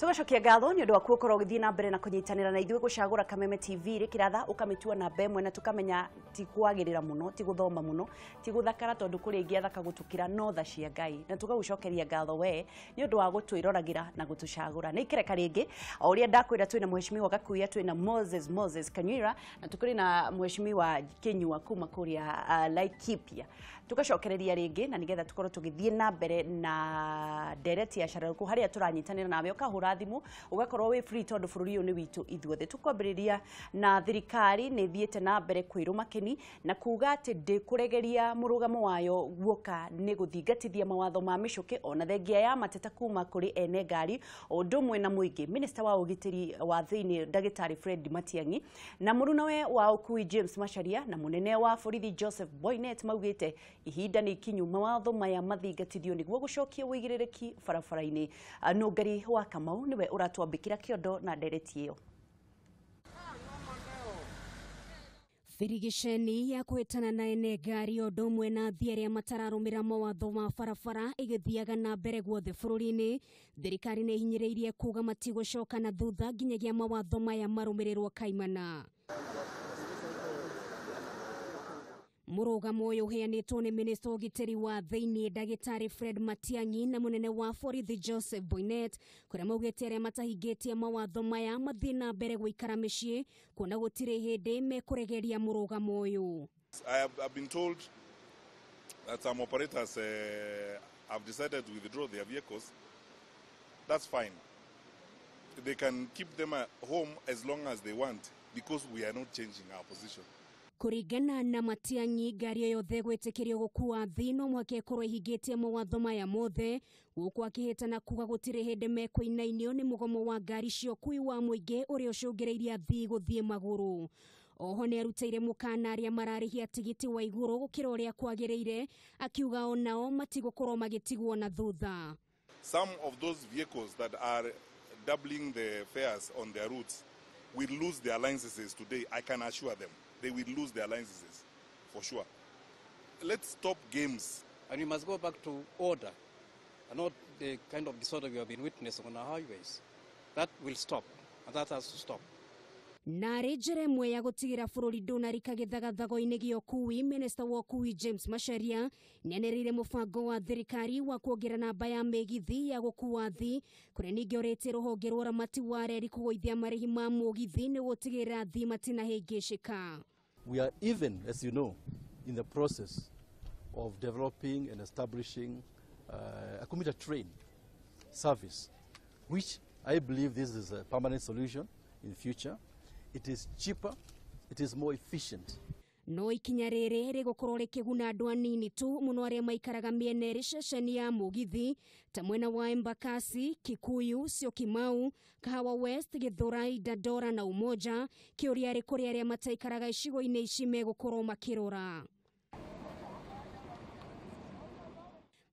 Tugacokia ngatho ni undu wa gukorwo ugithie na mbere na kunyitanira na ithuĩ gucagura Kameme TV rikiratha ukamitua na mbemwe na tukamenya ti kwagirira muno ti guthoma muno ti guthakara tondu kuri ingi athaka gutukira no tha cia Ngai na tugagucokeria ngatho we ni undu wa gutwiroragira na gutucagura. Ni ikereka ringi o uria ndakwira twina mheshimiwa Gakuya, twina Moses Kanyuira na tukuri na mheshimiwa Kinyua kuma kuria Laikipia. Tugacokereria ringi na nigetha tukorwo tugithie na mbere na ndereti ya Cararuku haria turanyitanira nawe ukahura thimu ugakorwo wi free tondu bururi uyu ni witu ithuothe. Tukwambiriria na thirikari ni thiete na mbere kwiruma kini na kuga ati ndikuregeria murugamo wayo guoka ni guthingatithia mawatho ma micuki ona thengia ya mateta kuma kuri ene ngari undu umwe na muingi. Minister wa ugitiri wa thiini Ndagitari Fred Matiang'i na murunawe wa ukui James Macharia na munene wa borithi Joseph Boynet maugite ihinda ni ikinyu mawatho maya mathingatithio niguo gucokia uigirĩrĩki barabara-inĩ. Nũngari wa Kamau niwe ũratwambĩkĩra kĩondo na ndereti ĩyo. Birigiceni ya kuhĩtana na ene ngari ũndũ ũmwe na athii arĩa matararũmĩra mawatho ma barabara ĩgĩthiaga na mbere guothe bũrũri-inĩ. Thirikari nĩ ĩhinyĩrĩirie kuga matigũcoka na thutha nginyagia mawatho maya marũmĩrĩrwo kaimana. Mũrũgamo ũyũ ũheanĩtwo nĩ minista wa ũgitĩri wa thĩinĩ Ndagĩtarĩ Fred Matiang'i na mũnene wa borithi Joseph Boynet kũrĩa maugĩte arĩa matahingĩtie mawatho maya mathiĩ na mbere gũikara mĩciĩ kuona gũtirĩ hĩndĩ mekũregeria mũrũgamo ũyũ. I have been told that some operators have decided to withdraw their vehicles. That's fine. They can keep them at home as long as they want because we are not changing our position. Kũringana na Matiang'i, ngari yothe gwĩtĩkĩrio gũkua athii no mũhaka ĩkorwo ĩhingĩtie mawatho maya mothe, gũkũ akĩhĩtana kuga gũtirĩ hĩndĩ mekũinainio nĩ mũgomo wa ngari cia ũkui wa mũingĩ ũrĩa ũcũngĩrĩirie athii gũthiĩ magũrũ. Oho nĩ arutĩire mũkana arĩa mararĩhia tigiti wa igũrũ gũkĩra ũrĩa kwagĩrĩire, akiuga onao matigũkorwo magĩtigwo na thutha. Some of those vehicles that are doubling the fares on their routes will lose their licenses today, I can assure them. They will lose their licenses, for sure. Let's stop games. And we must go back to order, and not the kind of disorder we have been witnessing on our highways. That will stop, and that has to stop. Narĩ njĩra ĩmwe ya gũtigĩra bũrũri ndũnarika gĩthagathago-inĩ gĩa ũkui, Minista wa ũkui James Macharia nĩanĩrĩire mũbango wa thirikari wa kuongerera namba ya mĩgithi ya gũkua athii, kũrĩa ningĩ orĩtie rũhonge rwa ũramati wa reri kũgũithia marĩhi ma mũgithi nĩ gũtigĩrĩra athii matinahĩngĩcĩka. We are even, as you know, in the process of developing and establishing a commuter train service, which I believe this is a permanent solution in future. It is cheaper, it is more efficient. No ikinya rĩrĩ rĩgũkorwo rĩkĩguna andũ anini tu mũno arĩa maikaraga mĩena ĩrĩ ceceni ya mũgithi ta mwena wa Embakasi, Kikuyu, Syokimau, Kahawa West, Githurai, Dandora na Umoja. Kĩũria rĩ kũrĩ arĩa mataikaraga icigo-inĩ ici megũkorwo makĩrora.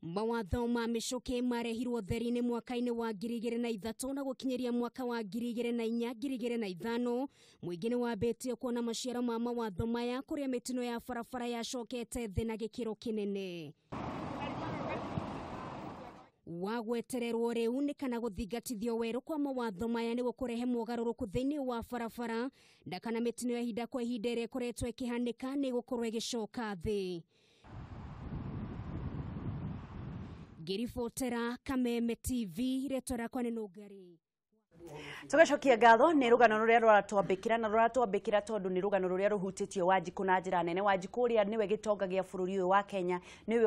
Mawatho ma mĩcũkĩ marehirwo theri-inĩ mwaka-inĩ wa 2003 na gũkinyĩria mwaka wa 2004 2005. Mũingĩ nĩ wambĩtie kuona maciaro ma mawatho maya kũrĩa mĩtino ya barabara yacokete thĩ na gĩkĩro kĩnene. Wa gwetererwo rĩu nĩ kana gũthingatithio werũ kwa mawatho maya nĩ gũkũrehe mogarũrũku thĩinĩ wa barabara na kana mĩtino ya ihinda kwa ihinda ĩrĩa ĩkoretwo ĩkĩhanĩka nĩ ĩgũkorwo ĩgĩcoka thĩ. Ngĩribotera Kameme TV, rĩtwa rĩakwa nĩ Nũngari. Tugacokia ngatho nĩ rũgano rũrĩa rũratwambĩkĩra na rũratwambĩkĩra tondũ nĩ rũgano rũrĩa rũhutĩtie Wanjikũ na njĩra nene. Wanjikũ ũrĩa nĩwe gĩtonga gĩa bũrũri ũyũ wa Kenya, nĩwe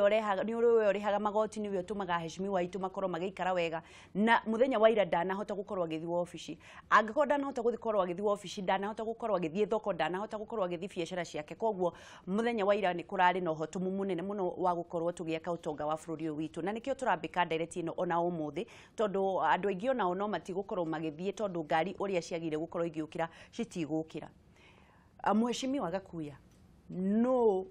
ũrĩhaga magoti, nĩwe ũtũmaga aheshimiwa aitũ makorwo magĩikara wega. Na mũthenya wa ira ndanahota gũkorwo agĩthiĩ wabici. Angĩkorwo ndanahota gũkorwo agĩthiĩ wabici, ndanahota gũkorwo agĩthiĩ thoko, ndanahota gũkorwo agĩthiĩ biacara ciake. Koguo mũthenya wa ira nĩ kũrarĩ na ũhotomu mũnene mũno wa gũkorwo tũgĩaka ũtonga wa bũrũri ũyũ witũ, na nĩkĩo tũrambĩka ndereti ĩno ona ũmũthĩ tondũ andũ aingĩ onao no matigũkorwo magĩthiĩ tondũ ngari ũrĩa ciagire gũkorwo igĩũkĩra citigũkĩra. Mheshimiwa Gakuya no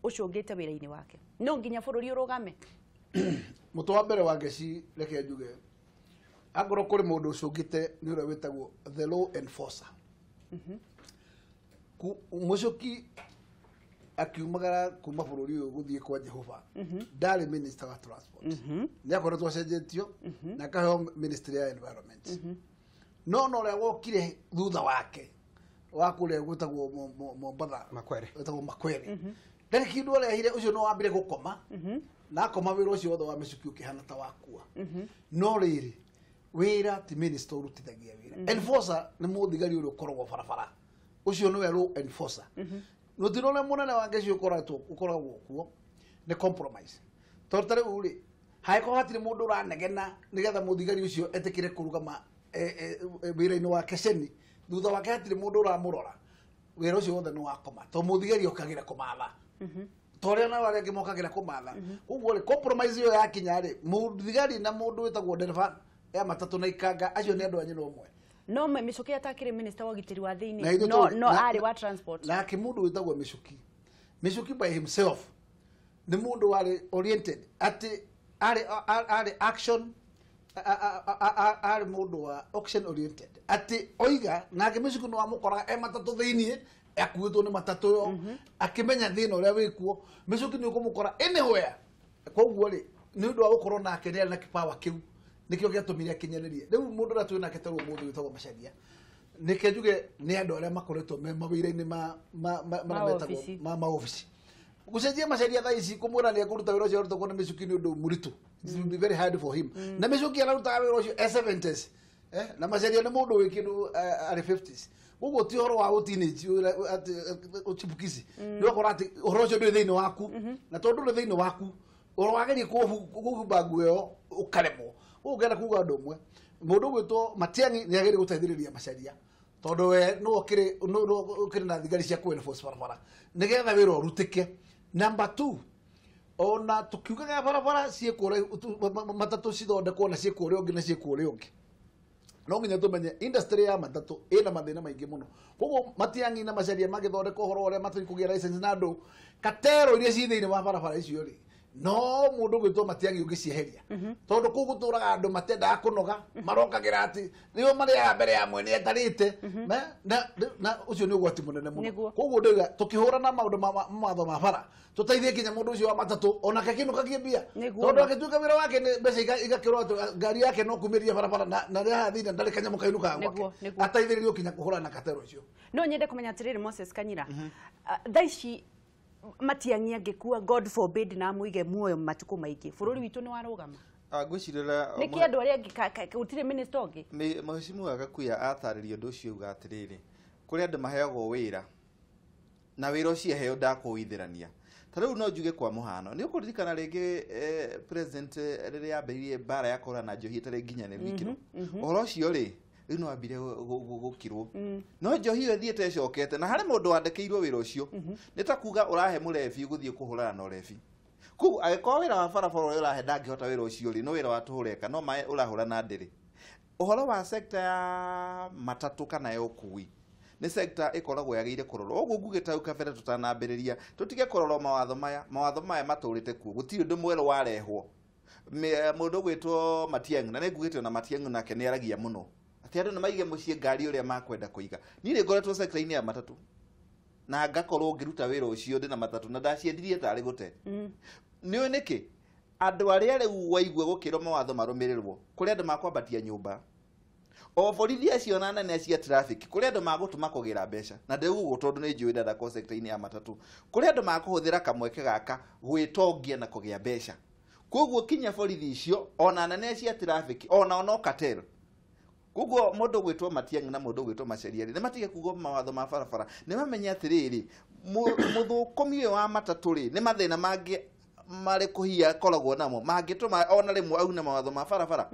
ũcũngĩte wĩra-inĩ wake, no nginya bũrũri ũrũgame. Mũtwe wa mbere wa ngeci, reke njuge angorwo kũrĩ mũndũ ũcũngĩte nĩ ũrĩa wĩtagwo the law enforcer. Mũcũki Akiumagara kuma bũrũri ũyũ gũthiĩ kwa Jehova ndarĩ minister wa transport, nĩ akoretwo acenjetio na akaheo ministry ya environment, no ũrĩa wokire thutha wake wa kũrĩa gwĩtagwo Mombatha, Makwere. Wĩtagwo Makwere, ndarĩ kĩndũ arehire. Ũcio no wambire gũkoma na akoma, wĩra ũcio wothe wa mĩcuki ũkĩhana ta wakua. No rĩrĩ, wĩra ti minister ũrutithagia wĩra. Enforcer nĩ mũthigari ũrĩa ũkoragwo barabara, ũcio nĩwe law enforcer. Mũtino ũrĩa mũnene wa ngeci ũkoretwo ũkoragwo kuo nĩ compromise, tondũ ta rĩu rĩ, hangĩkorwo hatirĩ mũndũ ũranegena nĩgetha mũthigari ũcio etĩkĩre kũrũgama wĩra-inĩ wake ceni, thutha wake hatirĩ mũndũ ũramũrora, wĩra ũcio wothe nĩ wakoma, tondũ mũthigari okagĩra kũmatha ta ũrĩa nao arĩa angĩ mokagĩra kũmatha. Koguo rĩ, compromise ĩyo yakinya rĩ, mũthigari na mũndũ wĩtagwo ndereba ya matatũ na ikanga, acio nĩ andũ a nyina ũmwe. No Michuki atakĩrĩ minister wa ũgitĩri wa Na thĩinĩ, ithuĩ no no arĩ wa transport. Nake mũndũ wĩtagwo Michuki, Michuki by himself nĩ mũndũ warĩ oriented atĩ arĩ action, arĩ mũndũ wa action oriented, atĩ oiga nake Michuki nĩ wamũkoraga e matatũ thĩiniĩ, akuĩtwo nĩ matatũ yo, akĩmenya thĩna ũrĩa wĩkuo. Michuki nĩ ũkũmũkora anywhere. Koguo rĩ, nĩ ũndũ wa gũkorwo nake nĩ arĩ na kipawa kĩu, nĩkĩo gĩatũmire akinyanĩrie. Rĩu mũndũ ũrĩa twĩ nake tarĩu ũmũthĩ wĩtagwo Macharia, nĩke njuge nĩ andũ arĩa makoretwo me mawĩra-inĩ ma Ma marĩa metagwo obici. ma maobici. Gũcenjia Macharia thaa ici kũmwĩra nĩ ekũruta wĩra ũcio arutagwo nĩ Michuki nĩ ũndũ mũritũ. It will be very hard for him. Na Michuki ararutaga wĩra ũcio e 70s, na Macharia nĩ mũndũ wĩ kĩndũ arĩ 50s. Koguo ti ũhoro wa ũteenage, atĩ ũchipukizi, nĩ ũgakora atĩ ũhoro ũcio ndũrĩ thĩinĩ waku, na tondũ ndũrĩ thĩinĩ waku, ũhoro wagerie kũhumba nguo ĩyo ũkaremwo. Ũguo ngenda kuga ũndũ ũmwe, mũndũ ũgwĩtwo Matiang'i nĩ agĩrĩire gũteithĩrĩria Macharia, tondũ we nĩwe ũkĩrĩ na thigari cia kũ enforce barabara nĩgetha wĩra ũrutĩke. Number two, ona tukiugaga barabara ciĩkwo matatũ cithondekwo na ciĩkwo ũrĩa ũngĩ na ciĩkwo ũrĩa ũngĩ, no nginya tũmenye industry ya matatũ ĩna mathĩna maingĩ mũno. Koguo Matiang'i na Macharia magĩthondeka ũhoro ũrĩa matatũ kũgĩa license na andũ katero iria ci thĩinĩ wa barabara icio rĩ, no mũndũ ũgwĩtwo Matiang'i ũngĩcieheria, tondũ kũu gũtũraga andũ matendaga kũnoga, marokagĩra atĩ nĩo marĩaga mbere ya mwene etarĩte. Na ũcio nĩ ũgwati mũnene mũno. Koguo ndauga tũkĩhũrana maũndũ ma mawatho ma bara, tũteithie nginya mũndũ ũcio wa matatũ onake kĩnũkagie mbia, tondũ angĩtuĩka wĩra wake nĩ mbeca igakĩrwo atĩ ngari yake no kumĩria barabara na rĩa haha thĩinĩ ndarĩ kanyamũ kainũkaga gwake, ateithĩrĩrio kinya kũhũrana na katero icio. No nyende kũmenya atĩrĩrĩ, Moses Kanyira, thaa ici Matiang'i angĩkua, God forbid, na amũige muoyo matukũ maingĩ, bũrũri witũ nĩ warũgama? Ngwĩcirĩra Nĩkĩ andũ arĩa angĩ gũtirĩ minister ũngĩ? Mheshimiwa Gakuya atarĩria ũndũ ũcio auga atĩrĩrĩ, kũrĩ andũ maheagwo wĩra na wĩra ũcio aheo ndakũwithĩrania. Ta rĩu no njuge kwa mũhano, nĩ ũkũririkana rĩngĩ president rĩrĩa ambĩrĩirie mbara ya kũhũrana na njohi ĩtarĩ nginyanĩru ikĩro, ũhoro ũcio rĩ, rĩu no wambire gũkirwo, no njohi ĩyo ĩthiĩte ĩcokete, na harĩ mũndũ wandĩkĩirwo wĩra ũcio. Nĩ ta kuga ũrahe mũrebi gũthiĩ kũhũrana na ũrebi. Koguo angĩkorwo wĩra wa barabara ũrĩa ũrahe ndangĩhota wĩra ũcio rĩ, no wĩra wa tũhũ ũreka, no maĩ ũrahũra na ndĩrĩ. Ũhoro wa sekta ya matatũ kana ya ũkui nĩ sekta ĩkoragwo yagĩrĩire kũrorwo. Ũguo ngugĩte hau kabere tũtanambĩrĩria, tũtige kũrora mawatho maya. Mawatho maya matũrĩte kuo, gũtirĩ ũndũ mwerũ warehwo. Mũndũ ũgwĩtwo Matiang'i, na nĩ ngugĩte ona Matiang'i nake nĩ aragia mũno atĩ andũ nĩ maige mũciĩ ngari ũrĩa makwenda kũiga. Niĩ nĩ ngoretwo sekta-inĩ ya matatũ na ngakorwo ngĩruta wĩra ũcio ndĩna matatũ na ndaciendirie tarĩ gũte. Nĩ ũĩ nĩkĩ andũ arĩa rĩu waigua gũkĩrwo mawatho marũmĩrĩrwo, kũrĩ andũ makwambatia nyũmba o borithi acio na anene cia traffic, kũrĩ andũ magũtũma kũgĩra mbeca, na ndĩrauga tondũ nĩ njũĩ ndandakwo sector-inĩ ya matatũ, kũrĩ andũ makũhũthĩra kamweke gaka gwĩtongia na kũgĩa mbeca. Koguo kinya borithi icio ona anene cia traffic ona no cartel. Koguo mũndũ ũgwĩtwo Matiang'i na mũndũ ũgwĩtwo Macharia rĩ, nĩ matige kuga mawatho ma barabara, nĩ mamenye atĩrĩrĩ, mũthũkũmi ũyũ wa matatũ rĩ, nĩ mathĩna mangĩ marĩ kũhia akoragwo namo mangĩtũma ona rĩmwe aune mawatho ma barabara.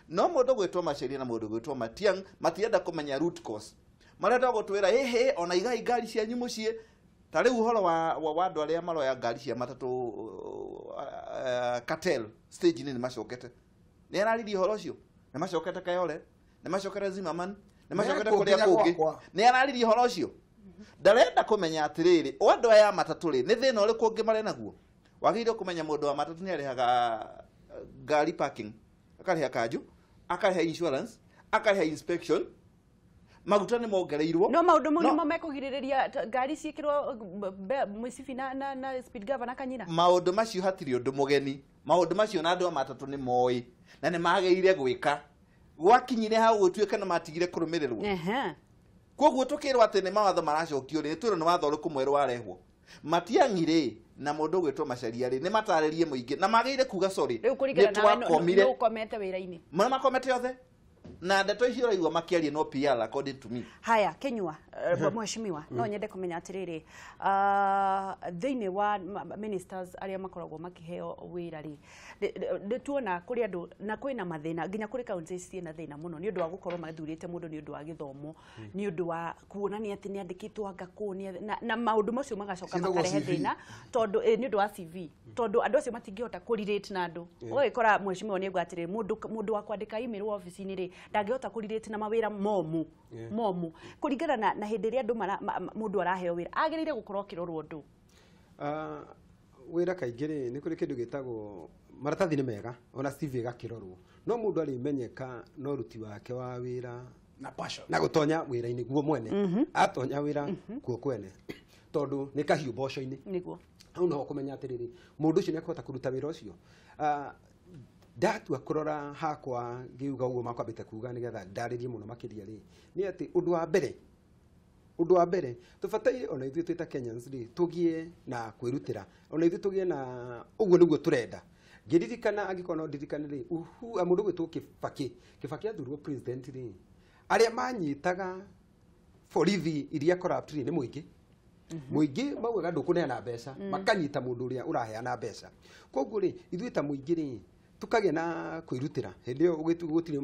No mũndũ ũgwĩtwo Macharia na mũndũ ũgwĩtwo Matiang'i matirenda kũmenya root cause, marenda gũtwĩra ĩhĩ ona igai ngari cianyu mũciĩ. Ta rĩu ũhoro wa andũ arĩa maroya ngari cia matatũ cartel stage-inĩ, nĩ macokete, nĩ araririe ũhoro ũcio, nĩ macokete Kayole, nĩ macokete Zimmerman, nĩ macokete Mekũ kũrĩa nginya kũngĩ. gwakwa. Nĩ araririe ũhoro ũcio, ndarenda kũmenya atĩrĩrĩ, o andũ aya a matatũ rĩ, nĩ thĩna ũrĩkũ ũngĩ marĩ naguo. Wagĩrĩirwo kũmenya mũndũ wa matatũ nĩ arĩhaga ngari parking, akarĩha kanjũ, akarĩha insurance, akarĩha inspection. Maguta nĩ mongereirwo. No maũndũ mau nĩmo mekũgirĩrĩria ngari ciĩkĩrwo mũcibi na speed governor Kanyina. Maũndũ macio hatirĩ ũndũ mũgeni. Maũndũ macio na andũ a matatũ nĩ moĩ na nĩ magĩrĩire gwĩka. Gwakinyire hau gũtuĩka nĩ matigire kũrũmĩrĩrwo. Koguo tũkĩrwo atĩ nĩ mawatho maracokio rĩ, twĩrwo nĩ watho ũrĩkũ mwerũ warehwo. Matiang'i rĩ na mũndũ ũgwĩtwo Macharia rĩ nĩ matarĩrie mũingĩ na magĩrĩire kuga sorry. Rĩu kũringana nawe nĩ ũkomete wĩra-inĩ. Marĩa makomete othe. Na ndeto icio ũraigua makĩaria no PR according to me. Haya Kinyua, mheshimiwa, no nyende kũmenya atĩrĩrĩ, thĩinĩ wa ministers arĩa makoragwo makĩheo wĩra rĩ, nĩ tuona kũrĩ andũ na kwĩna mathĩna nginya kũrĩ county ciĩna thĩna mũno nĩ ũndũ wa gũkorwo mathurĩte mũndũ nĩ ũndũ wa gĩthomo, nĩ ũndũ wa kuonania atĩ nĩ andĩkĩtwo anga kũ na maũndũ macio magacoka makarehe thĩna tondũ nĩ ũndũ wa CV, tondũ andũ acio matingĩhota kũ-relate na andũ. Ũgagĩkora mheshimiwa nĩ auga atĩrĩrĩ, mũndũ wa kwandĩka email obici-inĩ rĩ ndangĩhota kũ-relate na mawĩra momu momu kũringana na hĩndĩ ĩrĩa andũ mũndũ araheo wĩra agĩrĩire gũkorwo akĩrorwo ũndũ. Wĩra kaingĩ rĩ nĩ kũrĩ kĩndũ gĩtagwo maratathi nĩ mega ona CV ĩgakĩrorwo, no mũndũ arĩmenyeka no ũruti wake wa wĩra na passion na gũtonya wĩra-inĩ guo mwene, atonya wĩra kuo kwene tondũ nĩ kahiũ mboco-inĩ nĩguo hau noho kũmenya atĩrĩrĩ mũndũ ũcio nĩ akũhota kũruta wĩra ũcio. Ndatua kũrora hakwa ngiuga ũguo makwambĩte kuga nĩgetha ndarĩrie mũno makĩria rĩ nĩ atĩ ũndũ wa mbere tũbataire ona ithuĩ twĩ ta Kenyans rĩ tũgĩe na kwĩrutĩra, ona ithuĩ tũgĩe na ũguo nĩguo tũrenda. Ngĩririkana angĩkorwo no ndirikane rĩ mũndũ ũgwĩtwo Kibaki, Kibaki athurwo president rĩ arĩa manyitaga borithi iria corrupt rĩ nĩ mũingĩ. Mũingĩ maugaga ndũkũneana mbeca, makanyita mũndũ ũrĩa ũraheana mbeca. Koguo rĩ ithuĩ ta mũingĩ rĩ tukagĩa na kwĩrutĩra. Hĩndĩ ĩyo gũtirĩ